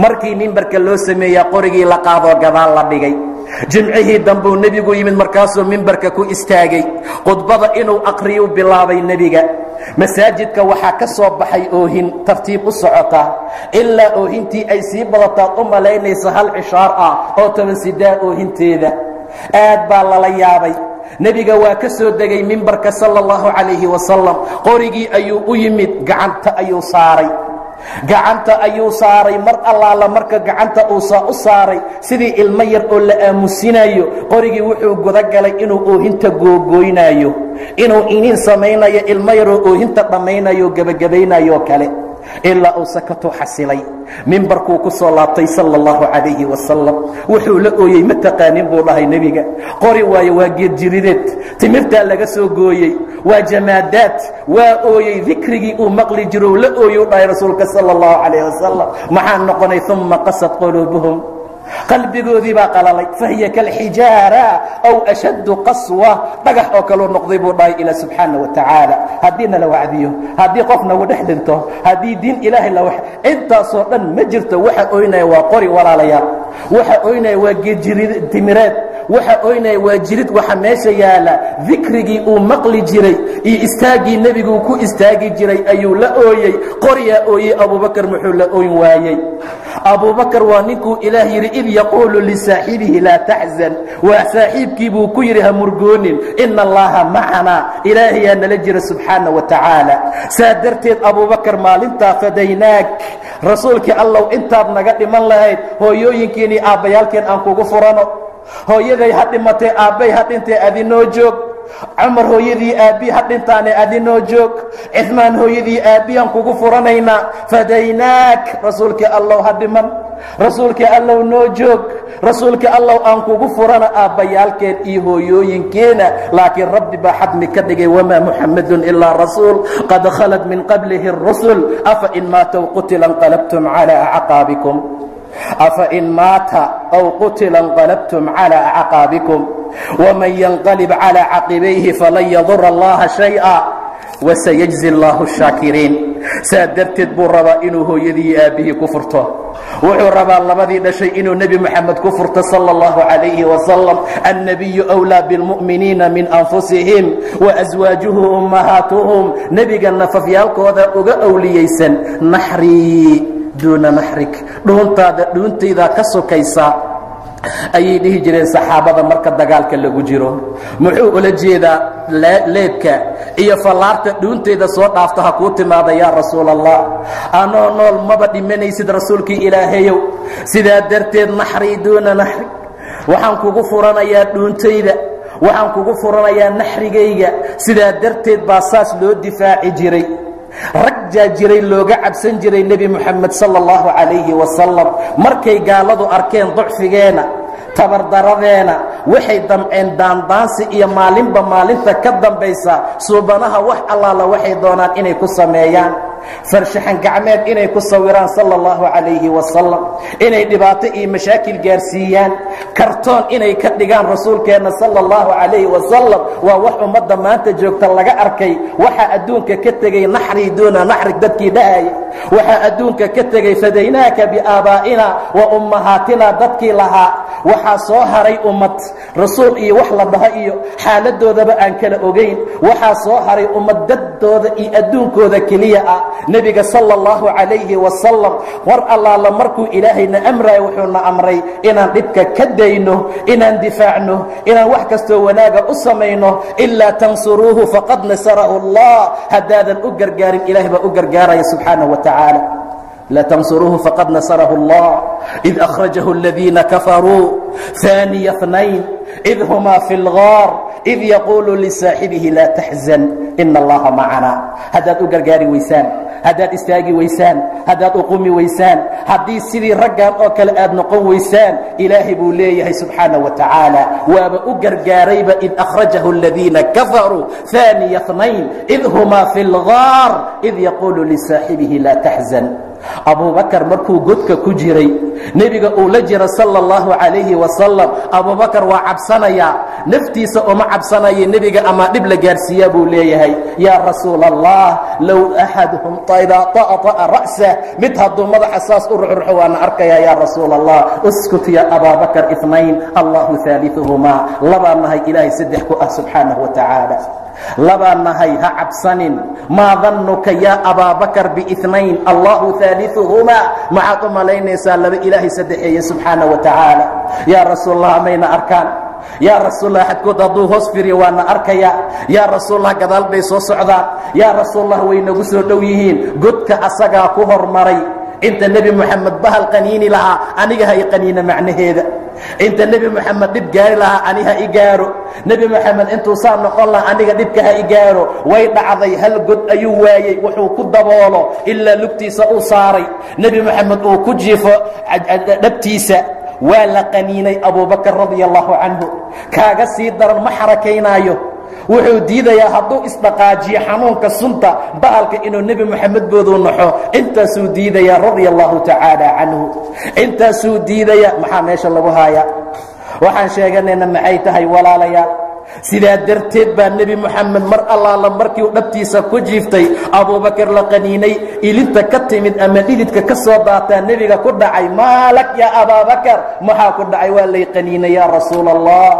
Markii mimbarka loo sameeyaa qorigii la qaadoo gadaal la dhigay. Jimcihii dambuu nebigu yimid, markaasuu mimbarka ku istaagay, khudbada inuu aqriyuu bilaabay nebiga. Masaajidka waxaa ka soo baxay oohin tartiib u socota, ilaa oohintii ay sii badataad u malaynaysa hal cishaar ah oo 10 sidaa oohinteeda. Aad baa lala yaabay. Nebiga waa ka soo degay mimbarka sala allahu calayhi wasalam, qorigii ayuu u yimid, gacanta ayuu saaray, gacanta ayuu saaray. Mar allaala marka gacanta uu saa u saaray, sidii ilmo yar oo la aamusinayo, qorigii wuxuu gudagalay inuu oohinta googooynaayo, inuu iniin samaynayo, ilmo yaroo oohinta dhammaynayo, gebagabaynayo kale, ilaa uu sakatuu xasilay. Mimbarkuu ku soo laabtay sala allahu calayhi wasalam. Wuxuu la ooyey ma taqaanin buu dhahay nebiga. Qori waayo, waa geedjirideed, timirtaa laga soo gooyey, waa jamaadaad. Waa ooyey, dikrigii uu maqli jirou la ooyey u dhahay rasuulka sala allahu calayhi wasalam. Maxaa noqonay? Uma qasad quluubuhum, qalbigoodii baa qalalay, fahiya kalxijaara aw ashaddu qaswa, dhagax oo kaluu noqday buu dhahay ilaa subxaana wa tacaala. Haddii nala wacdiyo, haddii qof nagu dhex dhinto, haddii diin ilaahay la, intaasoo dhan ma jirto. Waxa oynaya waa qori, walaalayaal. Waxa oynaya waa geedjirid timireed, waxa oynaya waa jirid. Waxa meesha yaala dikrigii uu maqli jiray iyo istaaggii nebiguu ku istaagi jiray ayuu la ooyey. Qoryaa ooyey, Abubakar muxuu la ooyn waayey? Abubakar waa ninkuu Ilaah yidhi id yaquulu lisaaxibihi laa taxzan. Waa saaxiibkii buu ku yidhi ha murgoonin, ina allaha macanaa, ilaahayaa nala jira subxaana wa tacaala. Saa darteed Abubakar maalintaa fadaynaak, rasuulkii Allow, intaad naga dhiman lahayd hooyooyinkiin iyo aabbayaalkeen aan kugu furano. Hooyaday ha dhimatay, aabbay ha dhintay, adinoo joog. Cumar hooyadii aabbii ha dhintaane, adinoo joog. Cifmaan hooyadii aabbiyaan kugu furanaynaa. Fadaynaak, rasuulkii Allow, ha dhiman, rasuulkii Allow, noo joog, rasuulkii Allow, aan kugu furana aabbayaalkeen iyo hooyooyinkeena. Laakiin Rabbi baa xadmi ka dhigay, wamaa Muxamadun ilaa rasuul qad khalat min qablihi اrusul afa in maata qutila inqalabtum calaa acqaabikum, afa in maata aw qutila inqalabtum calaa acqaabikum, waman yanqalib calaa caqibayhi falan yadura Allaha shayئa wasayajzi اllahu الshaakiriin. Saa darteed buu rabaa inuu hooyadii iyo aabbihii ku furto. Wuxuu rabaa labadii dhashay inuu Nebi Moxamed ku furto sala allahu calayhi wasalam. Annabiyu wlaa bilmu'miniina min anfusihim waaswaajuhu ummahaatuhum. Nebiga nafafyaalkooda uga awliyeysan. Naxrii duuna naxrik, dhuuntaada dhuuntaydaa ka sokaysa, ayay dhihi jireen saxaabada marka dagaalka lagu jiro. Muxuu ula jeedaa? Leebka iyo fallaarta dhuuntayda soo dhaafta ha kuu timaada yaa rasuul Allah, anoo nool maba dhimanaysid rasuulkii Ilaahayow. Sidaa darteed naxrii duuna naxrig, waxaan kugu furanayaa dhuuntayda, waxaan kugu furanayaa naxrigayga. Sidaa darteed baa saas loo difaaci jiray, rag jaa jiray looga cabsan jiray Nebi Moxamed sala allahu calayhi wasalam. Markay gaaladu arkeen ducfigeena, tabardaradeena, waxay damceen daandaansi iyo maalinba maalinta ka dambaysa suubanaha wax allaala waxay doonaan inay ku sameeyaan, farshaxan gacmeed inay ku sawiraan sala allahu calayhi wasalam, inay dhibaato iyo mashaakil gaarsiiyaan, kartoon inay ka dhigaan rasuulkeenna sala allahu calayhi wasalam. Waa wax ummadda maanta joogta laga arkay. Waxaa adduunka ka tegey naxrii duuna naxrig dadkii dhahaya, waxaa adduunka ka tegey fadaynaaka biaabaa'ina wa ummahaatina dadkii lahaa. Waxaa soo haray ummad rasuul iyo wax la dhaho iyo xaaladoodaba aan kala ogayn. Waxaa soo haray ummad daddooda iyo adduunkooda keliya ah. Nebiga sala allahu calayhi wasalam war allaala markuu Ilaahayna amraayo, wuxuuna amray inaan dhibka ka dayno, inaan difaacno, inaan wax kastoo wanaaga u samayno. Ilaa tansuruuhu faqad nasarahu Allah, haddaadan u gargaarin Ilahay baa u gargaaraya subxaanaه wa tacaala. La tansuruuhu faqad nasarahu Allah id akhrajahu aladiina kafaruu ثaaniya اثnayn id humaa fi اlgaar id yaquulu lisaaxibihi laa taxzan ina allaha macanaa. Haddaad u gargaari weysaan, haddaad istaagi weysaan, haddaad uqumi weysaan, haddii sidii raggan oo kale aad noqon weysaan, Ilaahay buu leeyahay subxaana wa tacaala waaba u gargaarayba. Id akhrajahu aladiina kafaruu ثaaniya اثnayn id humaa fi اlgaar id yaquulu lisaaxibihi laa taxzan. Abubakar markuu godka ku jiray, nebiga uu la jira sala allahu calayhi wasalam, Abubakar waa cabsanayaa, naftiisa uma cabsanaya, nebiga amaa dhib la gaarsiiyaa buu leeyahay. Yaa rasuula Allah, low axaduhum idaa ta'ta'a ra'sah, mid hadduu madaxa saas u ruxruxo waana arkayaa. Yaa rasuula Allah, uskut ya Abaabakar, inayn Allahu haaliثuhumaa, labaa nahay, Ilaahay saddex ku ah subxaanahu wa tacaala, labaa nahay, ha cabsanin. Maa dannuka yaa Abaabakar biinayn Allahu haaliثuhumaa? Maxaad u malaynaysaa laba Ilaahay saddexeeye subxaana wa tacaala? Yaa rasuulallah, mayna arkaan. Yaa rasuulallah, xadkood hadduu hoos firiyo waana arkayaa. Yaa rasuulallah, gadaal bay soo socdaan. Yaa rasuulallah, way nagu soo dhow yihiin. Godka asagaa ku hormaray. Inta Nebi Moxamed bahal qaniini lahaa, aniga ha i qaniina macnaheeda. Inta Nebi Moxamed dhib gaari lahaa, ani ha i gaaro. Nebi Moxamed intuu saa noqon lahaa, aniga dhibka ha i gaaro. Way dhacday, hal god ayuu waayey wuxuu ku daboolo ilaa lugtiisa uu saaray, Nebi Moxamed uu ku jiifo dhabtiisa. Waa la qaniinay Abubakar radia allahu canhu. Kaaga sii daran, ma xarakaynaayo, wuxuu diidayaa hadduu isdhaqaajiyo xanuunka sunta bahalka inuu Nebi Moxamed booduu naxo. Intaasuu diidayaa radia allahu tacaala canhu, intaasuu diidaya. Maxaa meesha lagu haayaa? Waxaan sheeganayna maxay tahay, walaalayaal? Sidaa darteed baa Nebi Moxamed mar allaala markii uu dhabtiisa ku jiiftay Abubakar la qaniinay, ilinta ka timid ama dhididka ka soo daataa nebiga ku dhacay. Maalak yaa Abaabakar, maxaa ku dhacay? Waa lay qaniinay yaa rasuula Allah.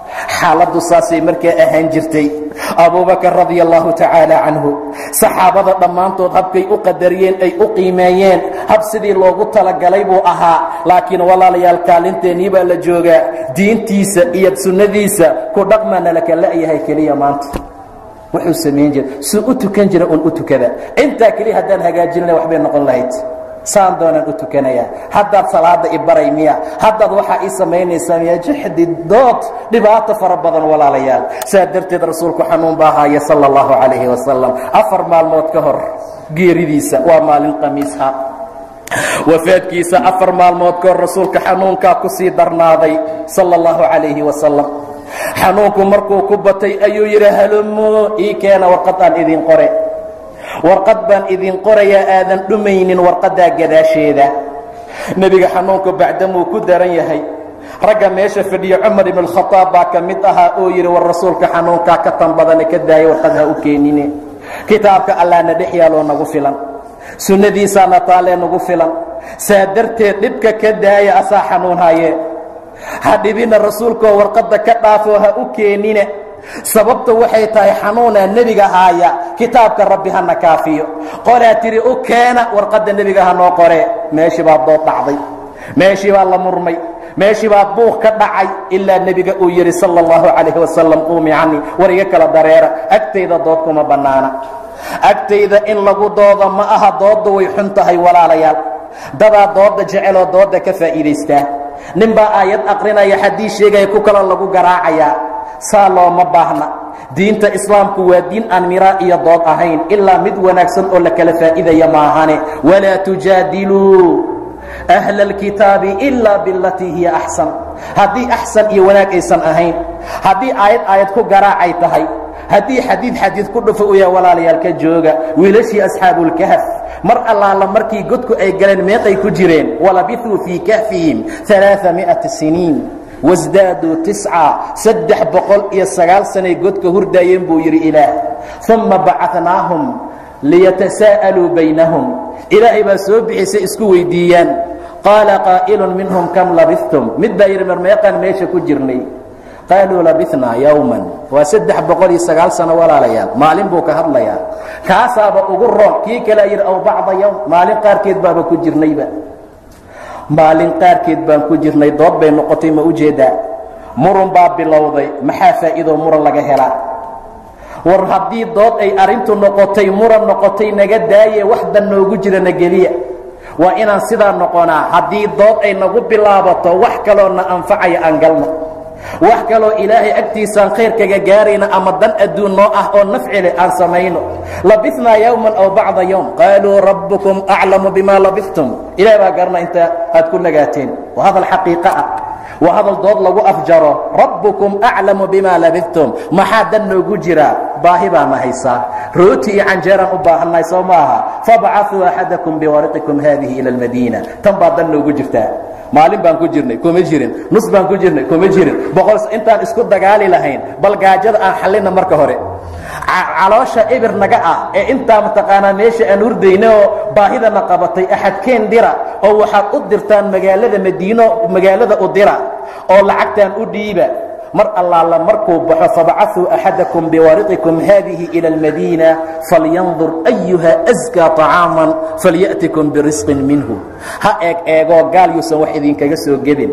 Xaaladdu saasay markaa ahaan jirtay. Abubakar radia allahu tacaala canhu, saxaabada dhammaantood habkay u qadariyeen ay u qiimeeyeen, hab sidii loogu talagalay buu ahaa. Laakiin walaalayaal, kaalinteennii baa la joogaa, diintiisa iyo sunnadiisa ku dhaqmana laka la'yahay. Keliya maanta wuxuu samayn jira, suu u tukan jira uun u tukada, intaa keliya haddaan hagaajinla waxbay noqon lahayd. Saan doonaan u tukanayaa, haddaad salaada i baray miya, haddaad waxaa ii samaynaysaa miya? Jixdi, dood, dhibaato fara badan, walaalayaal. Saa darteed rasuulku xanuun baa haaya sala allahu calayhi wasalam. 4 maalmood ka hor geeridiisa, waa maalin qamiisha wafaadkiisa, 4 maalmood ka hor rasuulka xanuunkaa ku sii darnaaday sala allahu calayhi wasalam. Xanuunku markuu ku batay ayuu yidhi: halumo, ii keena warqad aan idin qore, warqad baan idin qorayaa aadan dhumaynin warqaddaa gadaasheeda. Nebiga xanuunku bacdamuu ku daran yahay, ragga meesha fadhiya Cumar ibn Alkhadaab baa ka mid ahaa oo yidhi: war rasuulka xanuunkaa ka tan badane, ka daaya, warqad ha u keenine, kitaabka Allahna dhex yaaloo nagu filan, sunnadiisaana taalee nagu filan. Saa darteed dhibka ka daaya, asaa xanuun haye, ha dhibina rasuulkoo warqadda ka dhaafoo ha u keenine. Sababta waxay tahay xanuunaa nebiga haaya, kitaabka Rabbi hana kaafiyo. Qolaa tiri: u keena warqadda, nebiga ha noo qore. Meeshii baa dood dhacday, meeshii baa la murmay, meeshii baa buuq ka dhacay, ilaa nebiga uu yidhi sala allahu calayhi wasalam: quumi cani, war iga kala dareera, agtayda dood kuma bannaana, agtayda in lagu doodo ma aha. Doodda way xun tahay, walaalayaal. Dadaa dooda jeceloo dooda ka faa'iidaystaa. Nin baa aayad aqrinaya, xadiis sheegaya, ku kaloo lagu garaacayaa. Saa looma baahna. Diinta islaamku waa diin aan miraa iyo dood ahayn, ilaa mid wanaagsan oo la kala faa'iidaya maahane. Walaa tujaadiluu ahla alkitaabi ilaa bilatii hiya axsan. Haddii axsan iyo wanaag aysan ahayn, haddii aayad aayad ku garaacay tahay, haddii xadiid xadiid ku dhufo u yahay, walaalayaal, ka jooga. Wiilashii asxaabuulkahf mar allaala markii godku ay galeen, meeqay ku jireen? Walabithuu fii kahfihim alaaami'ati siniin wasdaaduu tisca, 309 sanay godka hurdaayeen buu yidhi Ilaah. Uma bacanaahum liyatasaa'aluu baynahum, Ilaahay baa soo bixisay isku weydiiyaan. Qaala qaa'ilun minhum: kam labithtum? Mid baa yidhi: mar meeqaan meesha ku jirnay? Qaaluu labithnaa yowman. Waa 309 sano, walaalayaal, maalin buu ka hadlayaa, kaasaaba ugu roon. Kii kalea yidhi: aw bacda yowm, maalin qaarkeed baaba ku jirnayba, maalin qaarkeed baan ku jirnay. Dood bay noqotay, ma ujeedaa? Murun baa bilowday. Maxaa faa'iidoo muran laga helaa? War haddii dood ay arrintu noqotay, muran noqotay, naga daaye, wax dan noogu jira na geliya. Waa inaan sidaa noqonaa. Haddii dood ay nagu bilaabato, wax kaloo na anfacaya aan galno, wax kaloo Ilaahay agtiisaan khayr kaga gaarayna ama dan adduun noo ah oo nafci leh aan samayno. Labithnaa yowman aw bacda yowm. Qaaluu rabbukum aclamu bima labithtum, Ilahay baa garana inta aad ku nagaateen. Waa hadal xaqiiqo ah, waa hadal dood lagu afjaro. Rabbukum aclamu bima labithtum. Maxaa dan noogu jiraa? Baahi baana haysaa. Rooti iyo canjeeraan u baahannahay, soo maaha? Fabcaثuu axadakum biwariqikum haadihi ila almadiina. Tan baa dan noogu jirtaa. Maalin baan ku jirnay, kuma jirin. Nus baan ku jirnay, kuma jirin. Boqol intaan isku dagaali lahayn, bal gaajada aan xallina marka hore. Caloosha ibir naga ah ee intaa mataqaanaa meesha aan hurdayna oo baahidana qabatay, axadkeen dira oo waxaad u dirtaan magaalada Madiino, magaalada u dira oo lacagtaan u dhiiba. Mar allaala markuu baxo, fabcaثuu axadakum biwariqikum haadihi ilى اlmadiina falyandur ayuha askaa طacaaman falyأtikum birisqin minhu. Ha eeg eegoo gaal yuusan wax idinkaga soo gedin.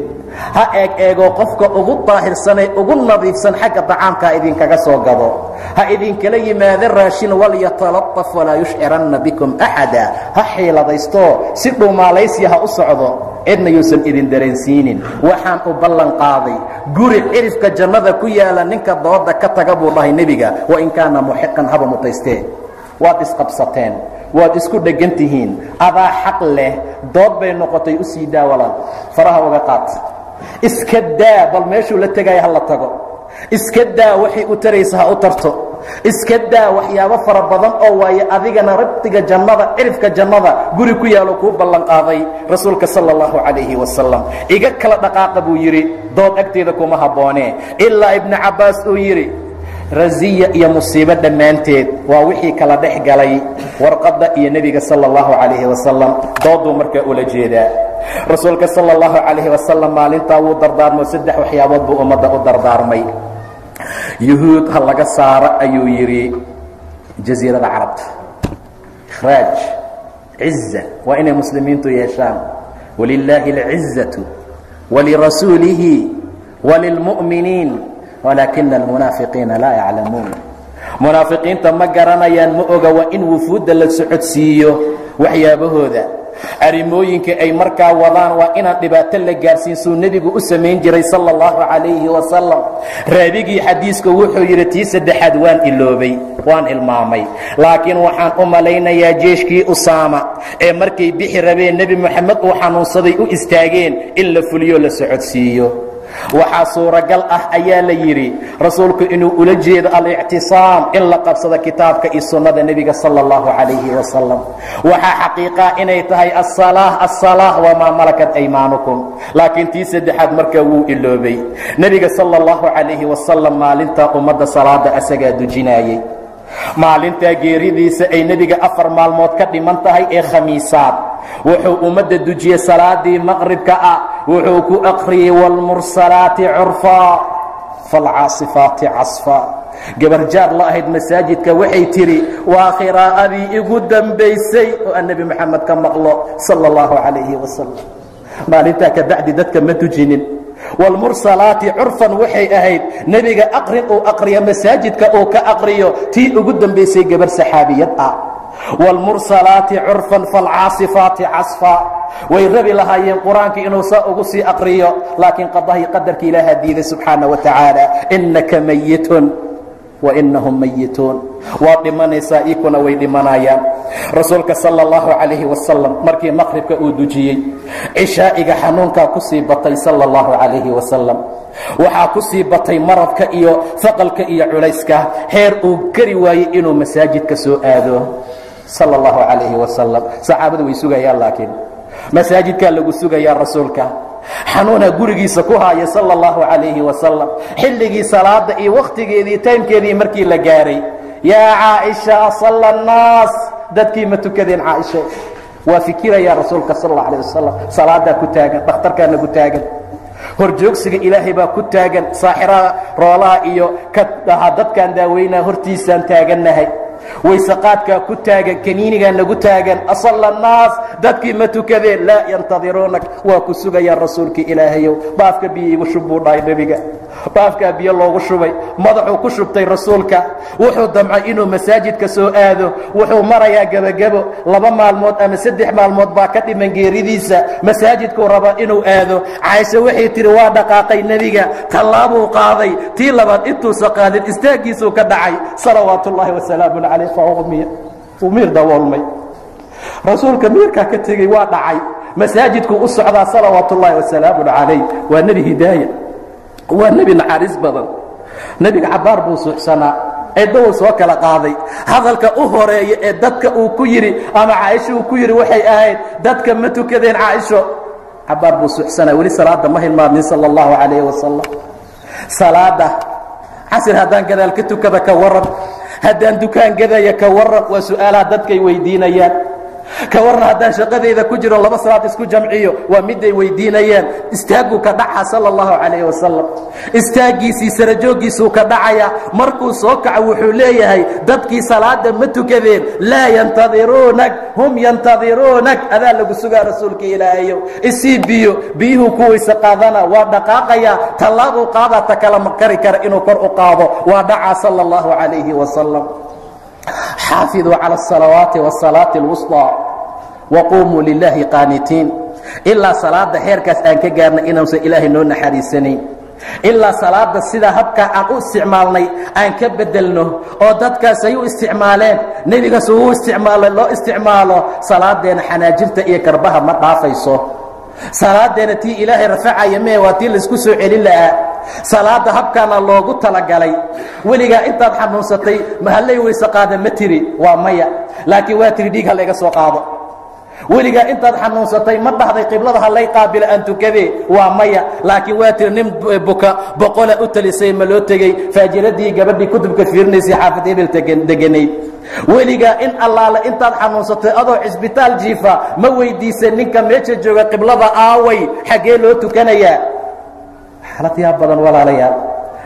Ha eeg eegoo qofka ugu daahirsanee ugu nadiifsan xagga طacaamka ha idinkaga soo gado, ha idinkala yimaado raashin. Walyatalaطaf walaa yushciranna bikum axada. Ha xiiladaysto, si dhuumaalaysiya ha u socdo, cidna yuusan idin dareensiinin. Waxaan u ballan qaaday guri cirifka jannada ku yaala ninka dooda ka taga, buu dhahay nebiga, wain kaana muxiqan, haba mutaystee. Waad isqabsateen, waad isku dheggan tihiin, adaa xaq leh, dood bay noqotay. U sii daa walaal, faraha uga qaat, iska daa. Bal meeshuu la tegaya ha la tago, iska daa. Waxay u taraysa ha u tarto, iska daa. Waxyaabo fara badan oo waaye adigana rabtiga jannada, cirifka jannada guri ku yaalo kuu ballan qaaday rasuulka sala allahu calayhi wasalam. Iga kala dhaqaaqa, buu yidhi, dood agteeda kuma habboonee. Ilaa Ibnu Cabbaas uu yidhi rasiya iyo musiibo dhammaanteed waa wixii kala dhex galay warqadda iyo nebiga sala allahu calayhi wasalam. Dooduu markaa ula jeedaa. Rasuulka sala allahu calayhi wasalam maalintaa wuu dardaarmo. Saddex waxyaabood buu ummadda u dardaarmay. Yuhuud ha laga saaro, ayuu yidhi, jasiirada Carabta. Ikhraaj ciza waa inay muslimiintu yeeshaan. Walilaahi alcizatu walirasuulihi walilmu'miniin walaakina almunaafiqiina laa yaclamuun. Munaafiqiinta ma garanayaan, ma oga. Waa in wufuudda la socodsiiyo, waxyaabahooda, arrimooyinka ay markaa wadaan waa inaan dhibaato la gaarsiin, suu nebigu u samayn jiray sala allahu calayhi wasalam. Raabigii xadiisku wuxuu yidhi, tii saddexaad waan iloobay, waan hilmaamay, laakiin waxaan u malaynayaa jeeshkii Usaama ee markay bixi rabeen Nebi Moxamed uu xanuunsaday u istaageen in la fuliyo, la socodsiiyo. Waxaa suuragal ah, ayaa la yidhi, rasuulku inuu ula jeedo alictisaam, in la qabsado kitaabka iyo sunnada nebiga sala allahu calayhi wasalam. Waxaa xaqiiqaa inay tahay asalaah, asalaah wamaa malakat aymaanukum. Laakiin tii saddexaad markaa wuu iloobay. Nebiga sala allahu calayhi wasalam maalintaa ummadda salaada asagaa dujinaayey. Maalintaa geeridiisa ay nebiga 4 maalmood ka dhiman tahay ee Khamiisaad, wuxuu ummadda dujiyey salaadii maqribka ah. Wuxuu ku aqriyey wاlmursalaati curfaa falcaasifaati casfaa. Gabarjaar la ahayd masaajidka waxay tidhi, waa qiraa'adii igu dambaysay oo aan Nebi Moxamed ka maqlo sala allahu calayhi wasalam. Maalintaa kabacdi dadka ma tujinin. Wاlmursalaati curfan waxay ahayd nebiga aqrin uu aqriyo masaajidka uu ka aqriyo tii ugu dambaysay gabar saxaabiyad ah. Wاlmursalaati curfan falcaasifaati casfa, way rabi lahaayeen Qur-aanka inuu saa ugu sii aqriyo, laakiin qadahii qadarka Ilaaha diiday subxaana wa tacaala. Inaka mayitun wainahum mayituun, waad dhimanaysaa, iikuna way dhimanayaan. Rasuulka sala allahu calayhi wasalam markii maqribka uu dujiyey, cishaa'iga xanuunkaa ku sii batay sala allahu calayhi wasalam. Waxaa ku sii batay maradka iyo faqalka iyo culayska, heer uu gari waayey inuu masaajidka soo aado sala allahu calayhi wasalam. Saxaabadu way sugayaan, laakiin masaajidkaa lagu sugayaa. Rasuulka xanuunaa gurigiisa ku haaya sala allahu calayhi wasalam. Xilligii salaada iyo wakhtigeedii, taymkeedii markii la gaaray, yaa Caaisha, salla annaas? Dadkii ma tukadeen, Caaisha? Waa fikirayaa rasuulka sal alla alayh wasalam. Salaadaa ku taagan, dhakhtarkaana ku taagan, horjoogsiga Ilaahay baa ku taagan, saaxiraha roolaha iyo ka dhaha dadkaan daaweynaa hortiisaan taagannahay, waysaqaadkaa ku taagan, kaniinigaa nagu taagan. Asalla annaas? Dadkii ma tukadeen? Laa yantadiruunak, waa ku sugayaan rasuulkii Ilaahayow. Baafka biyo igu shub, buu dhahay nebiga. Baafkaa biyo loogu shubay, madaxuu ku shubtay rasuulka. Wuxuu damcay inuu masaajidka soo aado. Wuxuu marayaa gebagebo, 2 maalmood ama 3 maalmood baa ka dhiman geeridiisa. Masaajidkuu rabaa inuu aado. Caaisha waxay tihi, waa dhaqaaqay nebiga, tallaabuu qaaday, tii labaad intuusa qaadin istaaggiisuu ka dhacay, salawaat ullaahi wasalaamun calayh. Faumiya, uu miir daboolmay rasuulka, miirkaa ka tegey, waa dhacay. Masaajidkuu u socdaa salawaat ullaahi wasalaamun calayh. Waa nebi hidaaya, waa nebi naxariis badan. Nebiga cabbaar buu suuxsanaa. Eeddahu soo kala qaaday. Hadalka u horeeya ee dadka uu ku yidhi ama Caaisha uu ku yidhi waxay ahayd, dadka ma tukadeen Caaisho? Cabaar buu suxsanaa, weli salaada ma hilmaamin sala allahu calayhi wasalam. Salaada casir haddaan gadaal ka tukada ka waran, haddaan dukaan gadaya ka waran, waa su'aalaha dadkay weydiinayaan. Ka warran haddaan shaqadayda ku jiro laba salaad isku jamciyo, waa miday weydiinayaan. Istaagguu ka dhaca sala allahu calayhi wasalam, istaaggiisii sarajooggiisuu ka dhacaya. Markuu soo kaco wuxuu leeyahay, dadkii salaada ma tukadeen? Laa yantadiruunak, hum yantadiruunak, adaa lagu sugaa rasuulka ilaahayow, isii biyo. Biyuhuu ku weyse qaadana, waa dhaqaaqaya, tallaabuu qaadaa, ta kala ma kari kara inuu kor u qaado, waa dhacaa sala allahu calayhi wasalam. Xaafiduu cala asalawaati wasalaati alwusطى waquumuu lilaahi qaanitiin. Ilaa salaada heerkaas aan ka gaarnay inuusan Ilaahay noo naxariisanayn, ilaa salaada sida habkaa aan u isticmaalnay aan ka bedelno oo dadkaas ay u isticmaaleen, nebigaas uu isticmaalay loo isticmaalo, salaadeena xanaajirta iyo karbaha ma dhaafayso. Salaadeena tii Ilaahay rafacaya mee, waa tii laisku soo celin lahaa. Salaada habkaana loogu talagalay. Weligaa intaad xanuunsatay ma hallay weyse qaada ma tiri? Waa maya, laakiin waa tiri dhiig ha layga soo qaado. Weligaa intaad xanuunsatay ma dhahday qiblada ha lay qaabilo aan tukadee? Waa maya, laakiin waa tiri nin buka boqola u talisay ma loo tegey, faajiradii gabadhii kutubka fiirinaysay xaafid hebel deganayd. Weligaa in allaale intaad xanuunsatay adoo cisbitaal jiifa ma weydiisay ninka meesha jooga qiblada aaway, xaggee loo tukanayaa? Xaalad yaa badan walaalayaal.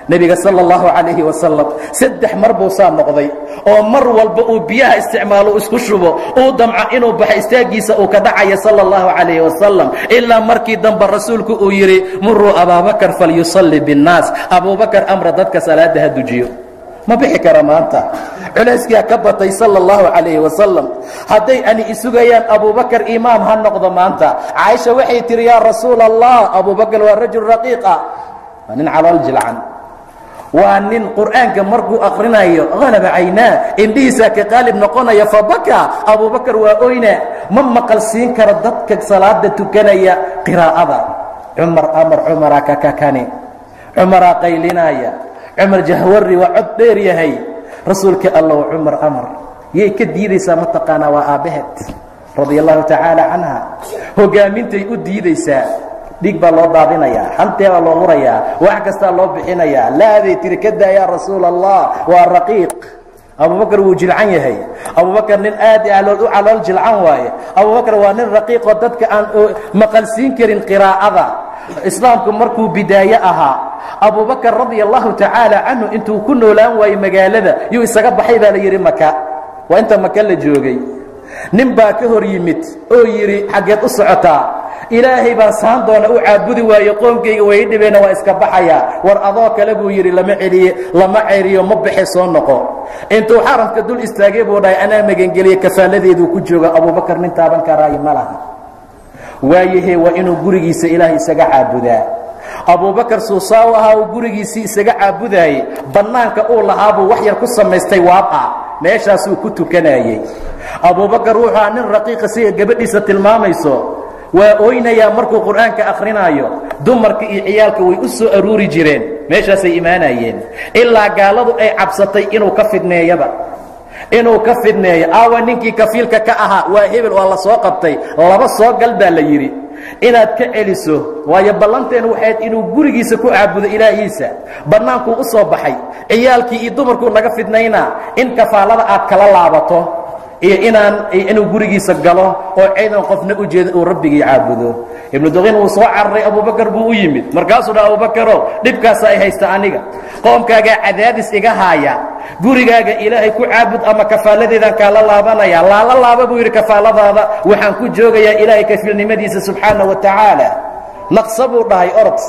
Nebiga sala allahu calayhi wasalam 3 mar buu saa noqday, oo mar walba uu biyaha isticmaalo, isku shubo, uu damco inuu baxo, istaaggiisa uu ka dhacaya sala allahu calayhi wasalam, ilaa markii dambe rasuulku uu yidhi, muruu Abaabakar falyusalli binnaas, Abuubakar amra dadka salaada ha dujiyo, ma bixi kara maanta, culayskaa ka batay sala allahu calayhi wasalam. Hadday ani isugayaan, Abuubakar imaam ha noqdo maanta. Caaisha waxay tihi, yaa rasuula Allah, Abuubakar waa rajul raqiiqa, waa nin calool jilcan, waa nin qur'aanka markuu aqrinayo halaba caynaa, indhihiisaa ka qaalib noqonaya, fabaka, Abuubakar waa oyna, ma maqal siin karo dadka salaada tukanaya qiraa'ada. Cumar amar, Cumaraa kakakani, Cumaraa qaylinaya, Cumar jahwari waa cod dheer yahay. Rasuulka Allow, Cumar amar. Yay ka diidaysaa ma taqaanaa? Waa aabbaheed radia allahu tacaala canha. Hogaamintay u diidaysaa. Dhiig baa loo daadinayaa, hantee baa loo hurayaa, wax kastaa loo bixinayaa. Laaday tiri, ka daa yaa rasuula Allah, waa raqiiq Abubakar, wuu jilcan yahay. Abubakar nin aad u calool jilcan waaye. Abubakar waa nin raqiiqoo dadka aan maqalsiin karin qiraa'ada. Islaamku markuu bidaaye ahaa, Abubakar radia allahu tacaala canhu intuu ku noolaan waayey magaalada yuu isaga baxay baa la yidhi. Maka waa inta Maka la joogay, nin baa ka hor yimid oo yidhi, xaggeed u socotaa? Ilaahay baan saan doona u caabudi waaye, qoomkayga way dhibeena, waa iska baxayaa. War adoo kale buu yidhi lama celiye, lama ceriyo, ma baxe, soo noqo. Intuu xaramka dul istaagay buu dhahay, anaa magangeliye, kafaaladeeduu ku jooga Abuubakar, nin taaban karaayo ma laha. Waayahe, waa inuu gurigiisa Ilaahay isaga caabudaa. Abuubakar suusaaw ahaa uu gurigiisii isaga caabudaayey, bannaanka uu lahaabuu wax yar ku samaystay waab ah, meeshaasuu ku tukanayey. Abuubakar wuxuu ahaa nin raqiiqa, siga gabadhiisa tilmaamayso, waa oynayaa markuu qur'aanka akrinaayo. Dumarka iyo ciyaalka way u soo aruuri jireen, meeshaasay imaanayeen, ilaa gaaladu ay cabsatay inuu ka fidneeyaba, inuu ka fidneeyo. Aawa ninkii kafiilka ka ahaa? Waa hebel, waa la soo qabtay, laba soo gal baa la yidhi inaad ka celiso, waayo ballanteen waxayd inuu gurigiisa ku caabudo ilaahiisa, bannaankuu u soo baxay, ciyaalkii iyo dumarkuu naga fidnaynaa, in kafaalada aad kala laabato iyo inaan inuu gurigiisa galo oo ciidan qofna u jeeda uu rabbigii caabudo. Ibnu duqiin wuu soo cararay, Abubakar buu u yimid. Markaasuu dha, Abubakarow, dhibkaasa ay haysta aniga, qoomkaagaa cadaadis iga haaya, gurigaaga Ilaahay ku caabud ama kafaaladeedaan kaala laabanaya. Laala laaba buu yidhi kafaaladaada, waxaan ku joogayaa Ilaahay kafiilnimadiisa subxaana wa tacaala. Naqsa buu dhahay, orod,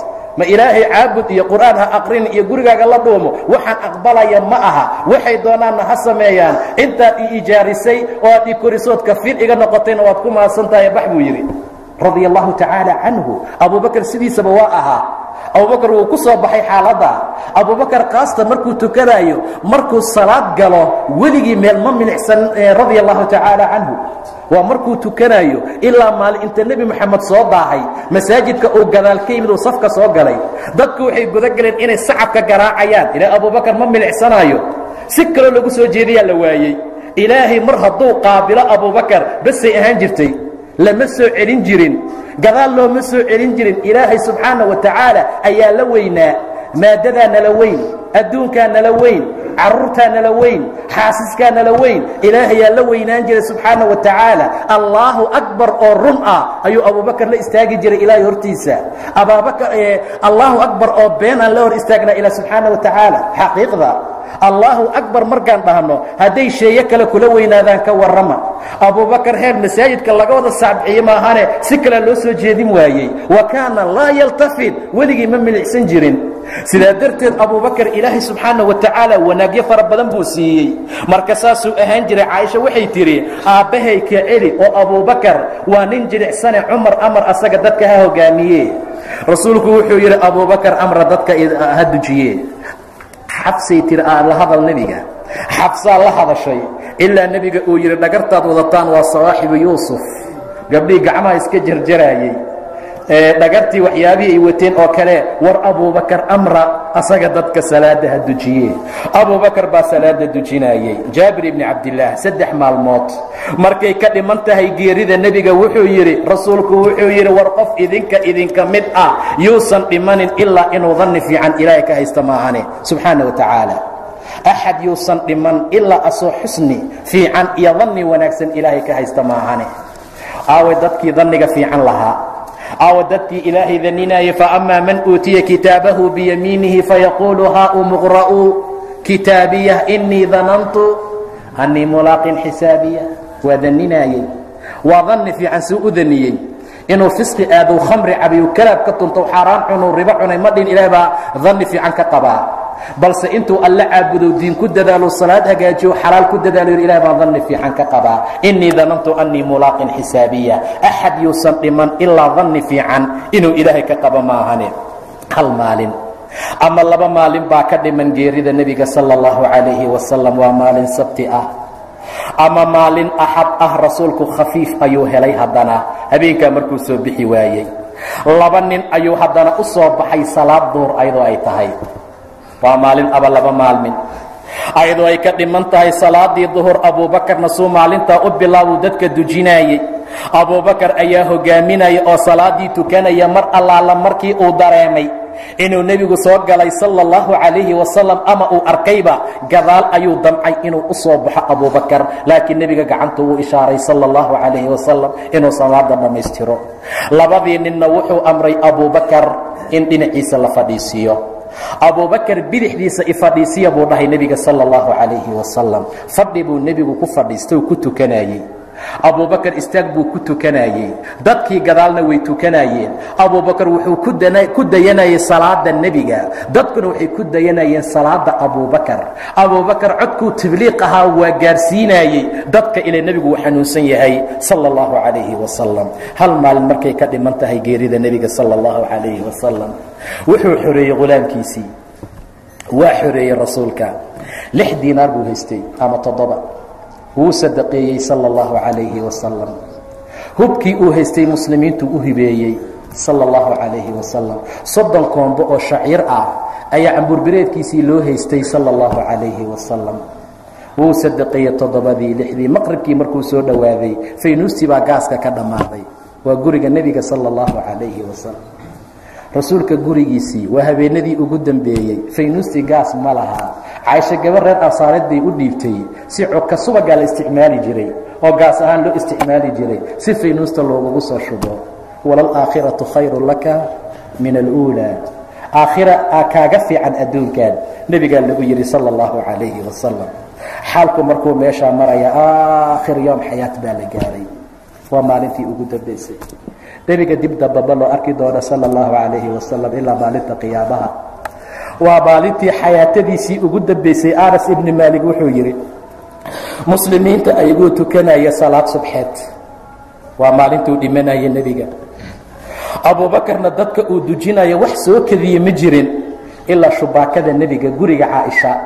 ma Ilaahay caabud iyo qur'aan ha aqrin iyo gurigaaga la dhuumo, waxaan aqbalaya ma aha, waxay doonaanna ha sameeyaan. Intaad i ijaarisay oo aad i korisood kafiil iga noqotayna waad ku mahadsan tahay, bax buu yidhi radia allahu tacaala canhu. Abubakar sidiisaba waa ahaa. Abubakar wuu ku soo baxay xaaladda. Abubakar kaasta markuu tukanaayo, markuu salaad galo, weligii meel ma milicsan radia allahu tacaala canhu, waa markuu tukanaayo. Ilaa maalin inta Nebi Moxamed soo daahay masaajidka uu gadaal ka yimid uu safka soo galay, dadku waxay guda galeen inay sacabka garaacayaan. Ilaa Abubakar ma milicsanaayo, Si kaloo lagu soo jeediyaa la waayey. Ilaahay mar hadduu qaabilo Abubakar basay ahaan jirtay, lama soo celin jirin, gadaal looma soo celin jirin. Ilaahay subxaana wa tacaala ayaa la weynaa. Maadadaa nala weyn, adduunkaa nala weyn, carruurtaa nala weyn, xaasiskaa nala weyn, ilaahayaa la weynaan jiray subxaana wa tacaala. Allaahu akbar oo run ah ayuu Abubakar la istaagi jiray ilaahay hortiisa. Abaabakar allaahu akbar oo been aan la hor istaagnaa ilaa subxaana wa tacaala. Xaqiiqda allaahu akbar markaan dhahno, hadday sheeye kale kula weynaadaan ka warrama. Abubakar heer masaajidka laga wada saabciye maahane si kalea loo soo jeedin waayey. Wa kaana laa yaltafit, weligii ma milicsan jirin. Sidaa darteed Abubakar ilaahay subxaana wa tacaala wanaagyo fara badan buu siiyey. Marka saasuu ahaan jiray. Caaisha waxay tidhi, aabbahay ka celi oo Abubakar waa nin jilicsane, Cumar amar asaga dadka ha hogaamiye. Rasuulku wuxuu yidhi, Abubakar amra dadka ha dujiye. Xabsay tiri, la hadal nebiga. Xabsaa la hadashay ilaa nebiga uu yidhi, dhagartaad wadataan waa sawaaxibu Yuusuf, gabdhihii gacmaha iska jarjaraayey, dhagartii waxyaabihii ay wateen oo kale. War Abubakar amra asaga dadka salaada ha dujiye. Abubakar baa salaada dujinaayey. Jaabir ibni Cabdillaah, 3 maalmood markay ka dhiman tahay geerida nebiga, wuxuu yidhi, rasuulku wuxuu yidhi, war qof idinka mid ah yuusan dhimanin ilaa inuu danni fiican ilaahay ka haysta maahane subxaana wa tacaala. Axad yuusan dhiman ilaa asoo xusni fiican iyo danni wanaagsan ilaahay ka haysta maahane. Aaway dadkii danniga fiican lahaa? Aawa dadkii ilaahay daninayay? Faama man uutiya kitaabahu biyamiinihi fayaquulu haa muqra'uu kitaabiyah inii danantu annii mulaaqin xisaabiya. Waa daninaayey, waa danni fiican. Suu u daniyey inuu fisqi aadou, khamri cabiyu, kalaab ka tunto, xaaraan cunuu, ribo cunay ma dhin. Ilaah baa danni fiican ka qabaa, balse intuu alla caabudo, diin ku dadaalo, salaad hagaajiyo, xalaal ku dadaalo, ilah baa danni fiican ka qabaa, inii danantu annii mulaaqin xisaabiya. Axad yuusan dhiman ilaa danni fiican inuu ilaahay ka qabo maahane. Hal maalin ama 2 maalin baa ka dhiman geerida nebiga sala allahu calayhi wasalam. Waa maalin sabti ah ama maalin axad ah. Rasuulku khafiif ayuu helay haddana habeenkaa markuu soo bixi waayey. 2 nin ayuu haddana u soo baxay salaad duur ayadoo ay tahay. Waa maalin aba 2 maalmin ayadoo ay ka dhiman tahay salaadii duhur. Abuubakarna suu maalintaa u bilaabuu dadka dujinaayey. Abuubakar ayaa hogaaminaya oo salaadii tukanaya. Mar allaala markii uu dareemay inuu nebigu soo galay sala allahu calayhi wasalam ama uu arkayba, gadaal ayuu damcay inuu u soo baxo Abuubakar, laakiin nebiga gacantu uu ishaaray sala allahu calayhi wasalam inuu salaada dhammaystiro. 2dii ninna wuxuu amray Abuubakar in dhinaciisa la fadhiisiiyo. Abubakar bidixdiisa ifadhiisiya buu dhahay nebiga sala allahu calayhi wasalam. Fadhi buu nebigu ku fadhiistay oo ku tukanayey. Abubakar istaag buu ku tukanayey, dadkii gadaalna way tukanayeen. Abubakar wuxuu ku dayanayay salaada nebiga, dadkuna waxay ku dayanayeen salaada Abubakar. Abubakar codkuu tabliiq ahaa waa gaarsiinayey dadka ilaa nebigu uu xanuunsan yahay sala allahu calayhi wasalam. Hal maalin markay ka dhiman tahay geerida nebiga sala allahu calayhi wasalam, wuxuu xoreeyey ghulaamkiisii. Waa xoreeyey rasuulka. 6 diinaar buu haystay ama 7, wuu sadaqeeyey sala allahu calayhi wasalam. Hubkii uu haystay muslimiintu u hibeeyey sala allahu calayhi wasalam. 30 koombo oo shaciir ah ayaa cambuurbireedkiisii loo haystay sala allahu calayhi wasalam. Wuu sadaqeeyey 7dii, 6dii. Maqribkii markuu soo dhowaaday, faynuustii baa gaaska ka dhammaaday. Waa guriga nebiga sala allahu calayhi wasalam, rasuulka gurigiisii, waa habeenadii ugu dambeeyey. Faynuustii gaas ma laha. Caaisha gabar reer ansaareed bay u dhiibtay si coka subagaa la isticmaali jiray oo gaas ahaan loo isticmaali jiray si faynuusta loogugu soo shubo. Walalaakhiratu khayru laka min aluulaa, aakhira aa kaaga fiican adduunkan, nebigaa lagu yidhi sala allahu calayhi wasalam. Xaalku markuu meeshaa maraya, aakhir yoom xayaat baa la gaaray. Waa maalintii ugu dambaysay nebiga dib dambaba loo arki doono sala allahu calayhi wasalam ilaa maalinta qiyaamaha. Waa maalintii xayaatadiisii ugu dambaysay. Anas ibni Maalik wuxuu yidhi, muslimiinta ayagoo tukanaya salaad subxeed, waa maalintuu dhimanaya nebiga, Abuubakarna dadka uu dujinayo, wax soo kadiye ma jirin ilaa shubaakada nebiga guriga Caaisha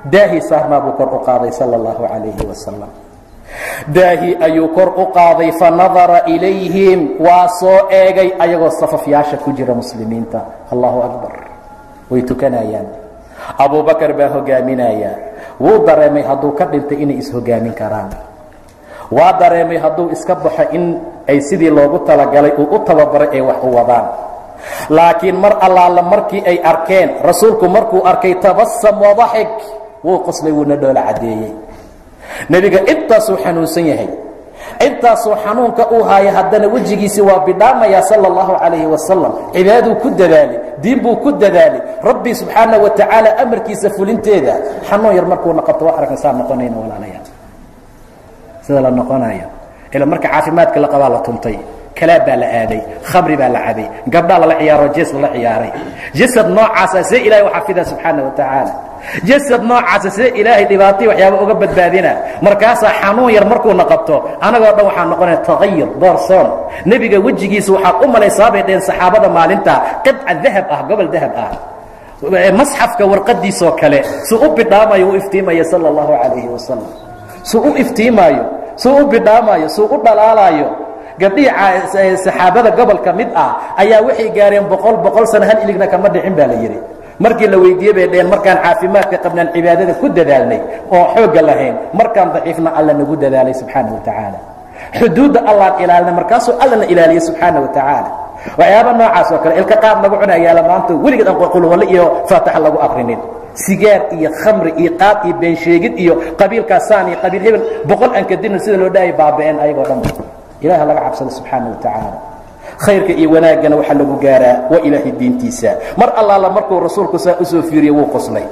daahii saarnaa buu kor u qaaday sala allahu calayhi wasalam. Daahii ayuu kor u qaaday, fa nadara ilayhim, waa soo eegay ayagoo safafyaasha ku jira muslimiinta. Allahu akbar, way tukanayaan. Abubakar baa hogaaminaya. Wuu dareemay hadduu ka dhintay inay is-hogaamin karaan. Waa dareemay hadduu iska baxo in ay sidii loogu talagalay uu u tababaray ay wax u wadaan. Laakiin mar allaala markii ay arkeen rasuulku markuu arkay tabasam wadaxik, wuu qoslay, wuuna dhoola caddeeyey. Nebiga intaasuu xanuunsan yahay, intaasuu xanuunka uu haaya, haddana wejigiisi waa bidhaamayaa sala allahu calayhi wasalam. Cibaaduu ku dadaalay, diin buu ku dadaalay, rabbi subxaana wa tacaala amarkiisa fulinteeda. Xanuun yar markuuna qabto waa aragna saa noqonayna walaalayaal, sida la noqonayo. Ila marka caafimaadka la qabaa la tuntay, kalaab baa la aaday, khamri baa la cabay, gabdhaa lala ciyaaro, jees lala ciyaaray. Jasad noocaasa see ilahay u xafida subxaana wa tacaala? Jasad noocaasa see ilaahay dhibaatay waxyaaba uga badbaadina? Markaasaa xanuun yar markuuna qabto anagoo dhan waxaa noqonaya tagayur doorsoon. Nebiga wejigiisa waxaad u malaysaa bay dheheen saxaabada maalinta qidca dahab ah, gobol dahab ah, masxafka warqadiisoo kale, suu u bidhaamayo, u iftiimaya sala allahu calayhi wasalam, suu u iftiimaayo, suu u bidhaamaayo, suu u dhalaalaayo. Gabdhihii saxaabada gobolka mid ah ayaa waxay gaareen 100 sano, hal iligna kama dhicin baa la yidhi. Markii la weydiiyey bay dheheen markaan caafimaadka qabnaan cibaadada ku dadaalnay oo xoogga lahayn, markaan daciifna alla nagu dadaalay subxaana wa tacaala. Xuduudda allaan ilaalinay, markaasuu allana ilaaliyey subxaana wa tacaala. Waxyaaba noocaas oo kale ilka qaar lagu cunayaala maanta weligeed aan qulwalle iyo faataxa lagu akrinin, sigaar iyo khamri iyo qaad iyo beensheegid iyo qabiilkaasaan iyo qabiil hebel 100 aan kadibna sida loo dhaayay baaba'een ayagoo dhan. Ilaah laga cabsado subxaana wa tacaala. Khayrka iyo wanaaggana waxaa lagu gaaraa waa ilaahay diintiisa. Mar allaala markuu rasuulku saa usoo fiiriyey wuu qoslay.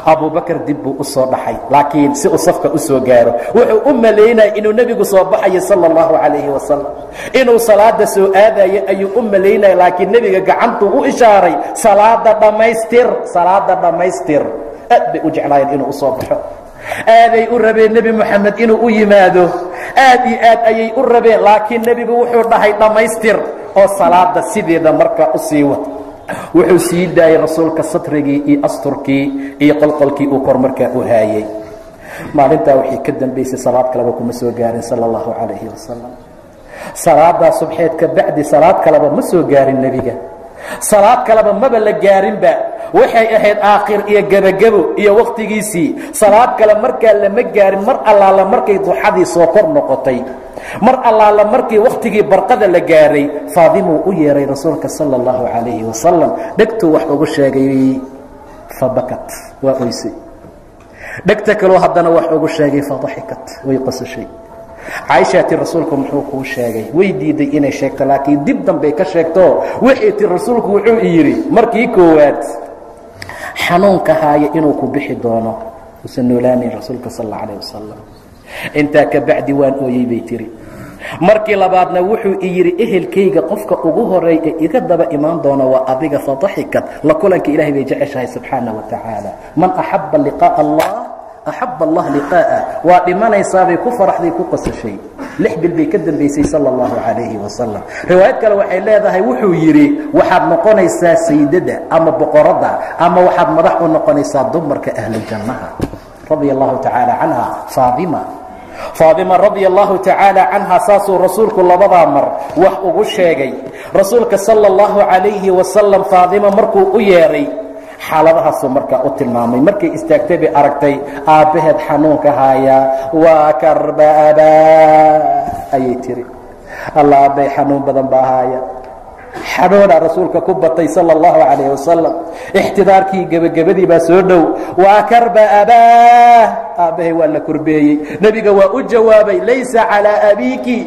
Abubakar dib buu u soo dhaxay, laakiin si uu safka u soo gaaro. Wuxuu u malaynaya inuu nebigu soo baxayo sala allahu calayhi wasalam, inuu salaada soo aadayo ayuu u malaynaya. Laakiin nebiga gacantuu u ishaaray, salaada dhammaystir, salaada dhammaystir. Aad bay u jeclaayeen inuu usoo baxo, aaday u rabeen nebi Moxamed inuu u yimaado, aad iyo aad ayay u rabeen. Laakiin nebigu wuxuu dhahay dhammaystir oo salaada sideeda markaa u sii wad. Wuxuu sii daayey rasuulka satrigii iyo asturkii iyo qolqolkii uu kor markaa u haayey. Maalintaa waxay ka dambaysay salaad kaleba kuma soo gaarin sala allahu calayhi wasalam. Salaadaa subxeed ka bacdi salaad kaleba ma soo gaarin nebiga, salaad kaleba maba la gaarinba. Waxay ahayd aakhir iyo gebagebo iyo wakhtigiisii, salaad kale markaa lama gaarin. Mar allaala markay duxadii soo kor noqotay, mar allaala markii wakhtigii barqada la gaaray, Faadimuu u yeeray rasuulka sala allahu calayhi wasalam, dhegtuu wax ugu sheegay, fabakat, waa oysay. Dhegta kaloo haddana wax ugu sheegay, fadaxikat, way qosashay. Caaishaa ti rasuulku muxuu kuu sheegay? Way diiday inay sheegto, laakiin dib dambay ka sheegto. Waxay ti rasuulku wuxuu yidhi markii koowaad xanuunka haaya inuu ku bixi doono, usan noolaanayn rasuulka sal alla alayh wasalam. Intaa ka bacdi waan ooyey bay tiri. Markii labaadna wuxuu i yidhi ehelkayga qofka ugu horeey ee iga daba imaan doona waa adiga. Fadaxikat, la kulanka ilahay bay jeceshahay subxaana wa tacaala. Man axaba liqaa'a allah axab allah liqaa'a. Waa dhimanaysaabay ku faraxday, ku qosashay. 6 bil bay ka dambaysay sala allahu calayhi wasalam. Riwaayad kale waxay leedahay wuxuu yidhi waxaad noqonaysaa saydada ama boqoradda ama waxaad madax u noqonaysaa dumarka ahlujannaha. Radia allahu tacaala canha Faadima, Faadima radia allahu tacaala canha. Saasuu rasuulku labadaa mar wax ugu sheegay. Rasuulka sala allahu calayhi wasalam Faadima markuu u yeedhay xaaladahaasuu markaa u tilmaamay. Markay istaagtay bay aragtay aabbaheed xanuunka haaya. Waa karba abaa ayay tiri, alla aabbay xanuun badan baa haaya. Xanuunaa rasuulka ku batay sala allahu calayhi wasalam, ixtidaarkii gebagabadii baa soo dhow. Waa karba abaah, aabbahay waa la kurbeeyey. Nebiga waa u jawaabay, laysa calaa abiiki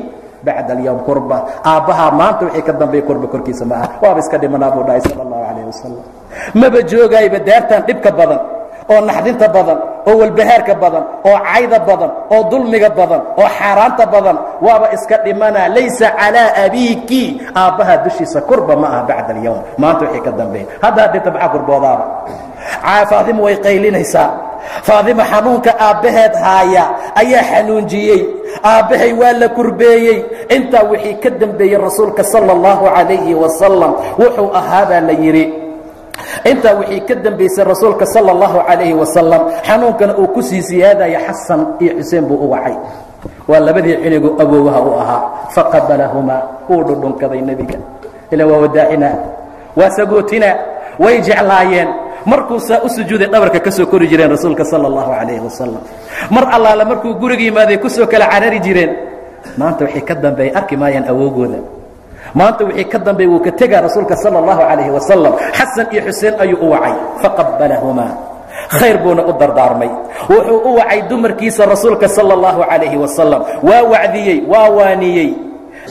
bacda alyawm kurba, aabbahaa maanta wixii ka dambeeya kurba korkiisa ma aha, waaba iska dhimanaa buu dhahay sala allahu calayhi wasalam. Maba joogayba daartan dhibka badan oo naxdinta badan oo walbahaarka badan oo cayda badan oo dulmiga badan oo xaaraanta badan, waaba iska dhimanaa. Laysa calaa abiiki, aabbahaa dushiisa kurba ma aha bacda alyawm, maanta wixii ka dambeeya. Haddaa dhinta maxaa kurboodaaba? Faadima way qaylinaysaa. Faadima xanuunka aabbaheed haaya ayaa xanuunjiyey. Aabbahay waa la kurbeeyey. Intaa wixii ka dambeeyey rasuulka sala allahu calayhi wasalam wuxuu ahaabaa la yidhi, intaa wixii ka dambaysay rasuulka sala allahu calayhi wasalam xanuunkana uu ku sii siyaadaya, Xasan iyo Xuseen buu u wacay, waa labadii cinigu awoowaha u ahaa. Faqabalahumaa, wuu dhudhunkaday nebiga, ila waa wadaacinaa, waa sagootina, way jeclaayeen. Markuu saa u sujuuday dhabarka ka soo kori jireen rasuulka sala allahu calayhi wasalam. Mar allaale markuu guriga yimaaday ku soo kala carari jireen. Maanta wixii ka dambeeyay arki maayaan awowgooda. Maanta wixii ka dambeeyay wuu ka tegaa rasuulka sala allahu calayhi wasalam. Xasan iyo Xuseen ayuu u wacay, faqabalahumaa, khayr buuna u dardaarmay. Wuxuu u wacay dumarkiisa rasuulka sala allahu calayhi wasalam, waa wacdiyey, waa waaniyey.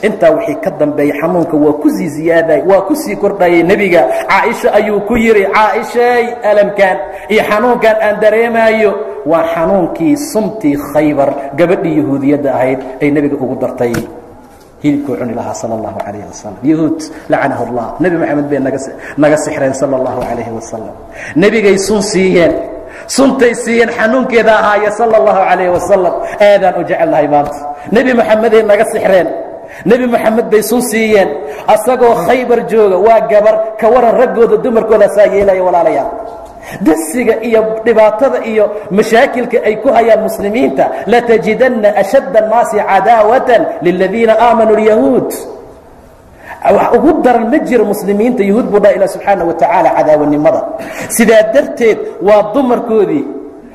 Intaa wixii ka dambeeyey xanuunka waa ku sii ziyaaday, waa ku sii kordhayay nebiga. Caaisha ayuu ku yidhi, Caaishay, alamkan iyo xanuunkan aan dareemaayo waa xanuunkii suntii Khaybar gabadhii yahuudiyadda ahayd ay nebiga ugu dartay hilibkuu cuni lahaa sala allahu calayhi wasalam. Yahuud lacanahu Allah, Nebi Moxamed bay naga sixreen sala allahu calayhi wasalam. Nebigay sun siiyeen, suntay siiyeen xanuunkeeda ahaaya sala allahu calayhi wasalam. Aadaan u jecelnahay maanta Nebi Moxameday naga sixreen, Nebi Moxamed bay sun siiyeen asagoo Khaybar jooga. Waa gabar ka waran raggooda dumarkooda saa yeelaya. Walaalayaal, dasiga iyo dhibaatada iyo mashaakilka ay ku hayaan muslimiinta, latajidanna ashadda annaasi cadaawatan liladiina aamanuu alyahuud. Wax ugu daran ma jiro muslimiinta yahuud buu dhaha ilah subxaana wa tacaala cadaawanimada. Sidaa darteed waa dumarkoodii,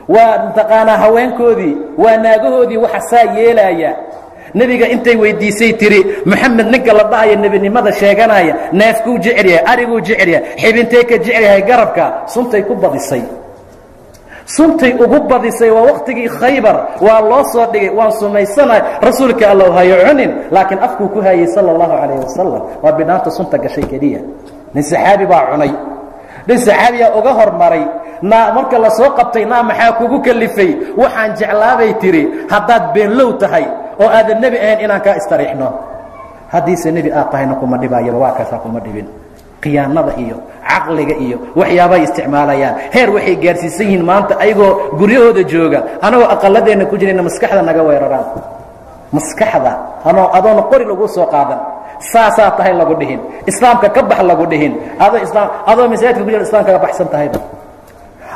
waa mataqaanaa haweenkoodii, waa naagahoodii waxa saa yeelaya. Nebiga intay weydiisay tiri, Moxamed ninka la dhahayo nebinimada sheeganaya neefkuu jecel yahay, ariguu jecel yahay, xibintee ka jecel yahay? Garabka. Suntay ku badisay, suntay ugu badisay. Waa waktigii Khaybar, waa loo soo dhigay. Waan sumaysanahay rasuulka Allow, hayo cunin, laakiin afkuu ku hayay sala allahu calayhi wasalam. Waa bidhaanta sunta gashay keliya. Nin saxaabi baa cunay, nin saxaabiyaa uga hormaray. Naa marka la soo qabtay, naa maxaa kugu kalifay? Waxaan jeclaabay tiri haddaad beenlow tahay oo aadan nebi ahayn inaan kaa istariixno, haddiise nebi aad tahayna kuma dhibaayaba. Waa kaasaa, kuma dhibin. Khiyaanada iyo caqliga iyo waxyaabay isticmaalayaan heer waxay gaarsiisan yihiin maanta ayagoo guryahooda jooga, anagoo aqaladeenna ku jirayna maskaxda naga weeraraan. Maskaxda anoo adoona qori lagu soo qaadan, saasaa tahay lagu dhihin, islaamka ka bax lagu dhihin, adoo islaam, adoo masaajidka ku jira islamka ka baxsan tahayba,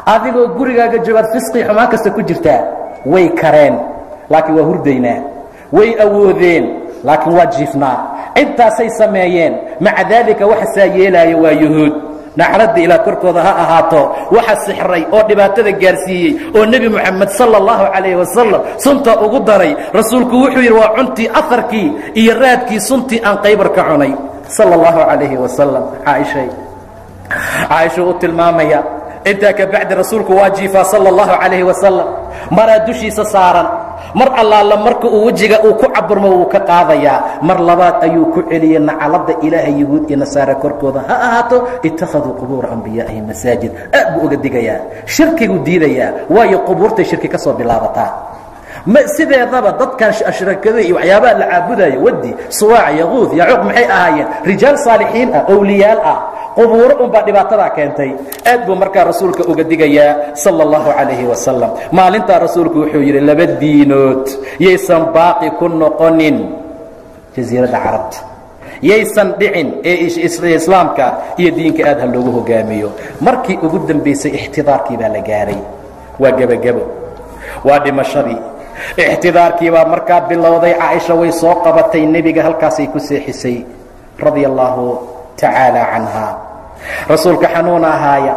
adigoo gurigaaga joogaad fisqi xumaan kasta ku jirtaa. Way kareen, laakiin waa hurdaynaa. Way awoodeen, laakiin waa jiifnaa. Intaasay sameeyeen, maca daalika waxa saa yeelaya waa yuhuud, nacradda ilaa korkooda ha ahaato. Waxa sixray oo dhibaatada gaarsiiyey oo Nebi Moxamed sala allahu calayhi wasalam sunta ugu daray, rasuulku wuxuu yidhi waa cuntii aharkii iyo raadkii suntii aan Qaybar ka cunay sala allahu calayhi wasalam. Caaishay, Caaishuu u tilmaamaya. Intaa ka bacdi rasuulku waa jiifaa sala allahu calayhi wasalam, maraa dushiisa saaran. Mar allaala marka uu wejiga uu ku caburmo wuu ka qaadayaa, mar labaad ayuu ku celiyey. Nacaladda Ilaahay yahuud iyo nasaare korkooda ha ahaato, ittakhaduu qubuura ambiyaa'ihim masaajid. Aad buu uga digayaa, shirkiguu diidayaa, waayo qubuurtay shirki ka soo bilaabataa. Ma sideedaba dadkan ashrakada iyo waxyaabaha la caabudayo, Wadi, Suwaac, Yaquud, Yacuuq, maxay ahaayeen? Rijaal saalixiin ah, owliyaal ah. Qubuuro unbaa dhibaatadaa keentay. Aad buu markaa rasuulka uga digayaa sala allahu calayhi wasalam. Maalintaa rasuulku wuxuu yidhi laba diinood yaysan baaqi ku noqonin jasiiradda Carabta, yaysan dhicin ee islaamka iyo diinka aad ha loogu hogaamiyo. Markii ugu dambaysay ixtidaarkii baa la gaaray, waa gebagebo, waa dhimashadii. Ixtidaarkii baa markaa bilowday. Caaisha way soo qabatay nebiga, halkaasay ku seexisay radia allahu tacaala canha. Rasuulka xanuuna ahaaya,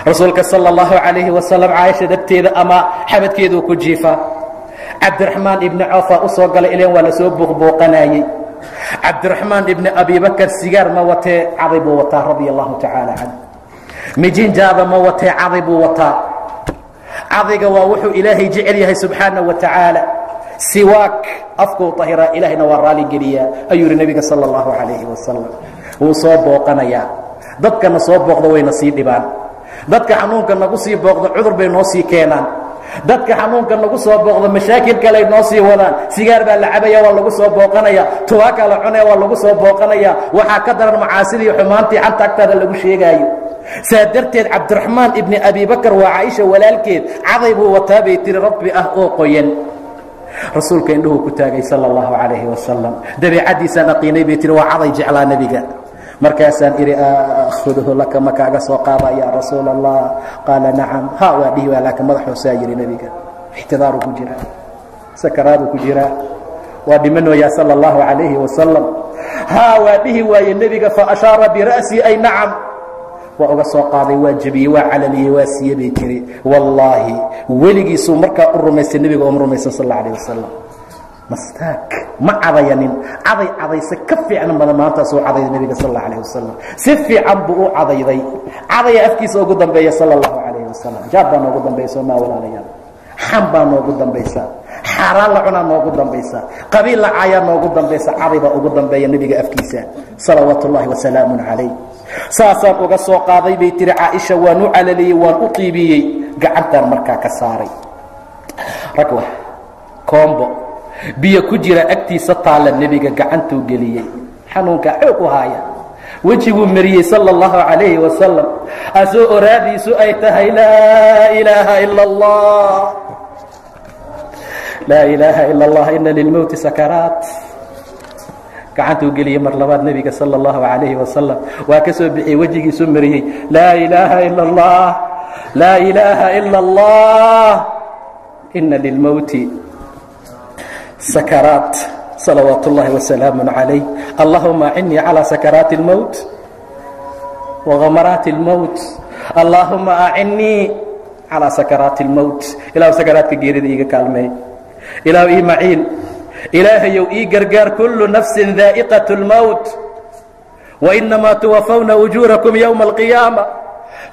rasuulka sala allahu calayhi wasalam Caaisha dhabteeda ama xabadkeeduu ku jiifa. Cabdiraxmaan ibni Cawfaa u soo galay, ilan waa lasoo buuqbuuqanayey. Cabdiraxmaan ibni Abibakar sigaar ma watee, caday buu wataa radia allahu tacaala canh. Mijinjaada ma watee, caday buu wataa. Cadayga waa wuxuu Ilaahay jecel yahay subxaana wa tacaala. Siwaak afkuu tahiraa, Ilaahayna waa raaligeliyaa, ayuu yidhi nebiga sala allahu calayhi wasalam. Wuu soo booqanayaa. Dadkana soo booqda wayna sii dhibaan. Dadka xanuunka nagu sii booqda cudur bay noo sii keenaan. Dadka xanuunka nagu soo booqda mashaakil kaley noo sii wadaan. Sigaar baa la cabaya, waa lagu soo booqanaya. Tubaakaa la cunaya, waa lagu soo booqanaya. Waxaa ka daran macaasidii xumaantii xanta agtaada lagu sheegaayo. Saa darteed Cabdiraxmaan ibni Abibakar waa Caaisha walaalkeed, caday buu wataa bay tiri rabbi ah oo qoyan. Rasuulka indhuhuu ku taagay sala allahu calayhi wasalam. Dabeicaddiisaan aqiinay bay tiri, waa caday jeclaa nebiga. Markaasaan idhi, aakhuduhu laka, ma kaaga soo qaada yaa rasuula Allah? Qaala nacam, ha waa dhihi waa, laakiin madaxoosaa yidhi nebiga. Ixtidaaruu ku jiraa, sakaraaduu ku jiraa, waa dhimanooyaa sala allahu calayhi wasalam. Haa waa dhihi waaye nebiga, fa ashaara bira'sii ay nacam. Waa uga soo qaaday, waa jebiyey, waa calaliyey, waa siiye bay tiri. Wallaahi weligiisuu markaa u rumaystay nebiga ooma rumaysan sal alla alayh wasalam. Mastaak ma cadayanin, caday cadayse ka fiican badan maantaasuu cadayday nebiga sal alla alayh wasalam. Si fiican buu u cadayday, cadaya afkiisa ugu dambeeya sala allahu calayhi wasalam. Jaab baa noogu dambeeya soomaa walaalayaal, xam baa noogu dambaysa, xaaraan la cunaa noogu dambaysa, qabiil la caayaa noogu dambaysa, caday baa ugu dambeeya nebiga afkiisa salawaatu ullahi wasalaamun calayh. Saasaan uga soo qaaday bay tiri Caaisha, waan u calaliyey, waan u qiibiyey, gacantaan markaa ka saaray. Ragwa koombo biyo ku jira agtiisa taalla, nebiga gacantuu geliyey, xanuunkaa xoog u haaya, wejiguu mariyey sala allahu calayhi wasalam, asoo oraadiisu ay tahay laa ilaaha ila allah, laa ilaaha ila allah, ina lilmowti sakaraat. Gacantuu geliyey mar labaad nebiga sala allahu calayhi wasalam, waa ka soo bixiyey, wejigiisu mariyey, laa ilaaha ila allah, laa ilaaha ila allah, ina lilmowti sakaraat, salawaat ullahi wasalaamu calayh. Allahuma acinnii calaa sakaraati اlmowt wahamaraati اlmowt, allaahuma acinnii calaa sakaraati اlmowt. Ilahu sakaraadka geerida iiga kaalmeey, ilaahu ii maciin, ilaahayow ii gargaar. Kullu nafsin daa'iqaة اlmowt wainamaa tuwafawna ujuurakum yowma alqiyaama,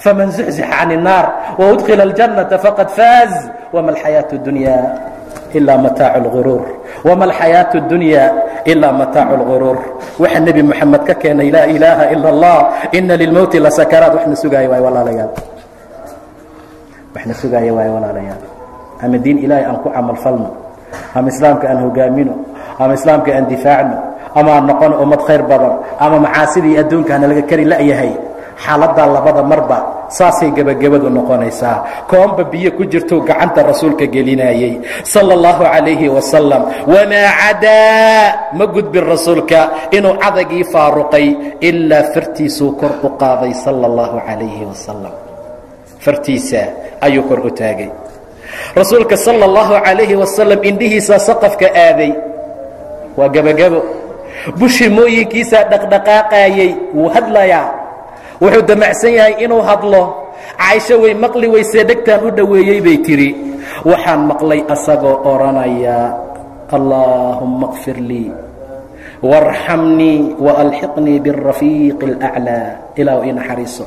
faman zuxzixa can الnaar waudkila اljannata faqad faaz, wama alxayaaةu اdunya ilaa mataacu اlguruur, wama alxayaaةu اddunya ilaa mataacu اlguruur. Waxa nebi Moxamed ka keenay laa ilaaha ila اllah, ina lilmowti lasakaraat, waxna sugaaya waay walaalayaal, waxna sugaaya waay walaalayaal. Ama diin ilaahay aan ku camal falno, ama islaamka aan hogaamino, ama islaamka aan difaacno, ama aan noqono ummad khayr badan, ama macaasidii adduunka hana laga kari la'yahay. Xaaladdaa labada marba saasay gebagabadu noqonaysaa. Koomba biyo ku jirtuu gacanta rasuulka gelinayey sala allahu calayhi wasalam. Wamaa cadaa, ma gudbin rasuulka inuu cadagii faaruqay ilaa fartiisuu kor u qaaday sala allahu calayhi wasalam, fartiisa ayuu kor u taagay rasuulka sala allahu calayhi wasalam. Indhihiisaa saqafka aaday, waa gebagabo, bushimooyinkiisaa dhaqdhaqaaqaayey, wuu hadlayaa, wuxuu damacsan yahay inuu hadlo. Caaisho way maqli weysee, dhegtaan u dhoweeyey bay tidhi, waxaan maqlay asagoo odhanaya, allaahumma kfir lii waarxamnii waalxiqnii biاrafiiqi اlأclىa. Ilaah ii naxariiso,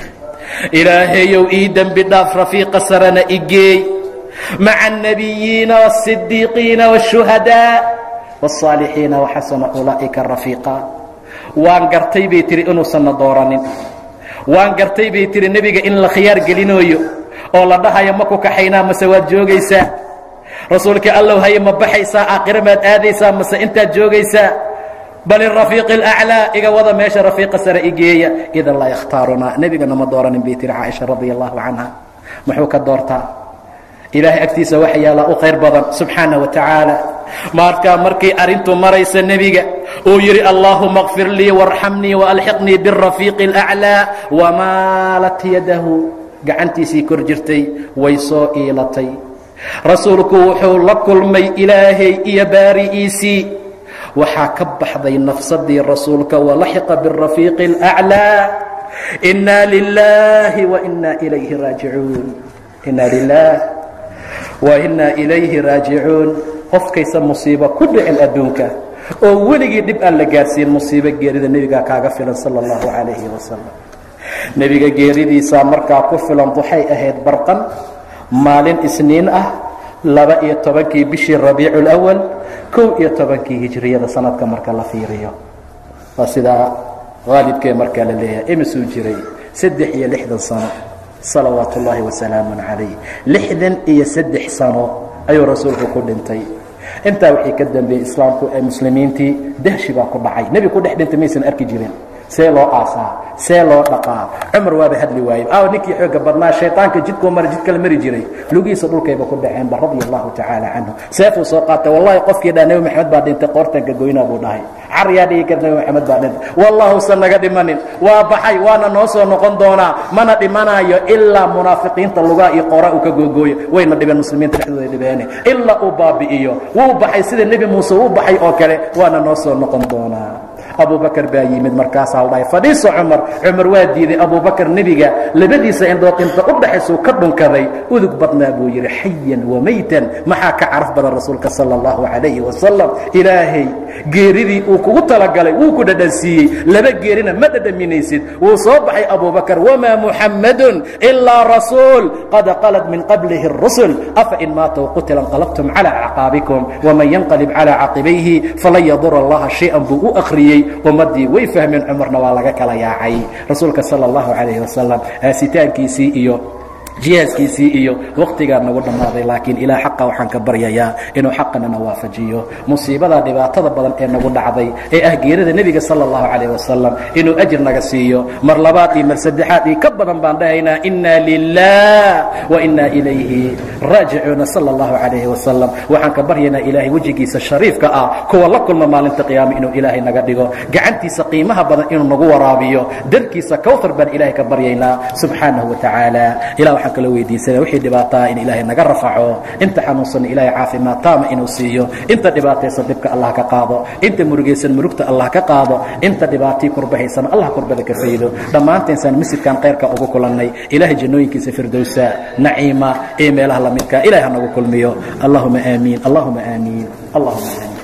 ilaahayow ii dembi dhaaf, rafiiqa sarena igeey, maca الnabiyiina wالsidiiqiina wالshuhadaa wالصaalixiina waxasana ulaa'ika rafiiqa. Waan gartay bay tihi inuusanna dooranin, waan gartay bay tihi nebiga in la khiyaar gelinooyo oo la dhahayo ma ku kaxaynaa mase waad joogaysaa? Rasuulka allow haye, ma baxaysaa aakhira maad aadaysaa mase intaad joogaysaa? Bal irafiiqi alaclaa, iga wada meesha rafiiqa sare igeeya. Idan laa yakhtaarunaa, nebigana ma dooranin bay tihi Caaisha radia allahu canha. Muxuu ka doortaa? Ilaahay agtiisa waxa yaallaa u khayr badan subxaana wa tacaala. Markaa markay arrintu maraysa nebiga uu yidhi allaahuma kfir lii waarxamnii waalxiqnii biاrafiiqi اlأclىa, wamaalat yadahu, gacantiisii kor jirtay way soo iilatay. Rasuulku wuxuu la kulmay ilaahay iyo baari'iisii, waxaa ka baxday nafsadii rasuulka, walaxiqa biاrafiiqi اlأclىa. Inaa lilaahi wainaa ilayhi raajicuun, inaa lilah wainaa ilayhi raajicuun. Qofkaysa musiibo ku dhicin adduunka oo weligii dhib aan la gaarsiin, musiibo geerida nebigaa kaaga filan sala allahu calayhi wasalam. Nebiga geeridiisaa markaa ku filan. Waxay ahayd barqan maalin isniin ah, 12-kii bishii Rabiicu lawal, 11-kii hijriyada sanadka marka la fiiriyo, waa sidaa haalibkee markaa la leeyahay. Imisuu jiray? 63 sano salawaatu ullaahi wasalaamu calayh. 63 sano ayuu rasuulku ku dhintay. Intaa wixii ka dambeeyey islaamku ee muslimiintii dahshi baa ku dhacay. Nebi ku dhex dhintay maysan arki jirin. See loo aasaa? See loo dhaqaa? Cumar waaba hadli waayey. Aaw ninkii xoogga badnaa? Shayطaanka jidkuu mara jid kala mari jiray, lugihiisa dhulkayba ku dhaceenba radia allahu tacaala canhu. Seefuu soo qaatay, wallahi qofkii dhaa Nebi Maxamed baa dhintay qoortanka goynaa buu dhahay. Caryaa dhigi kar Nebi Maxamed baa dhintay, wallahusan naga dhimanin. Waa baxay, waana noo soo noqon doonaa, mana dhimanayo ilaa munaafiqiinta lugaa iyo qoraa uu ka googooyo. Wayna dhibeen muslimiinta dhexdooda dhibeene ilaa uu baabi'iyo. Wuu baxay sida Nebi Muuse uu baxay oo kale, waana noo soo noqon doonaa. Abubakar baa yimid, markaasaa la dhahay fadhiiso Cumar. Cumar waa diiday. Abubakar nebiga labadiisa indhood inta u dhaxaysuu ka dhunkaday, udug badnaa buu yidhi, xayan wamaytan, maxaa ka caraf badan rasuulka sala allahu calayhi wasalam. Ilaahay geeridii uu kugu talagalay wuu ku dhadhansiiyey, laba geerina ma dhadhaminaysid. Wuu soo baxay Abubakar, wamaa Muxammadun ilaa rasuul qad qalat min qablihi الrusul afa in maata wqutila inqalabtum calى acqaabikum waman yanqalib calى caqibayhi falan yadura allaha shay-an buu u akhriyey. Ummaddii way fahmeen, Cumarna waa laga kala yaacay. Rasuulka sala allahu calayhi wasalam aasitaankiisii iyo jihaaskiisii iyo waqtigaa nagu dhammaaday, laakiin ilaah xaqa waxaan ka baryayaa inuu xaqanana waafajiyo. Musiibada dhibaatada badan ee nagu dhacday ee ah geerida nebiga sala allahu calayh wasalam inuu ajir naga siiyo. Mar labaad iyo mar saddexaad iyo ka badan baan dhahaynaa, inna lilah wa inna ilayhi raajicuuna. Sala allahu calayhi wasalam waxaan ka baryaynaa ilaahay wejigiisa shariifka ah kuwa la kulma maalinta qiyaama inuu ilaahay naga dhigo, gacantiisa qiimaha badan inuu nagu waraabiyo, darkiisa kawthar baan ilaahay ka baryaynaa subxaanahu wa tacaala. Ilah waxaan kala weydiisanaya wixii dhibaataa in ilaahay naga rafaco, inta xanuunsanna ilaahay caafimaad taama inuu siiyo, inta dhibaataysan dhibka Allah ka qaado, inta murugaysan murugta Allah ka qaado, inta dhibaatii kurbahaysana Allah kurbada ka faydo. Dhammaanteensaan masjidkan khayrka ugu kulannay ilaahay jannooyinkiisa firdowsa naciima ee meelaha lamidka ilahay ha nagu kulmiyo. Allahuma aamiin, allahuma aamiin, allahuma aamiin.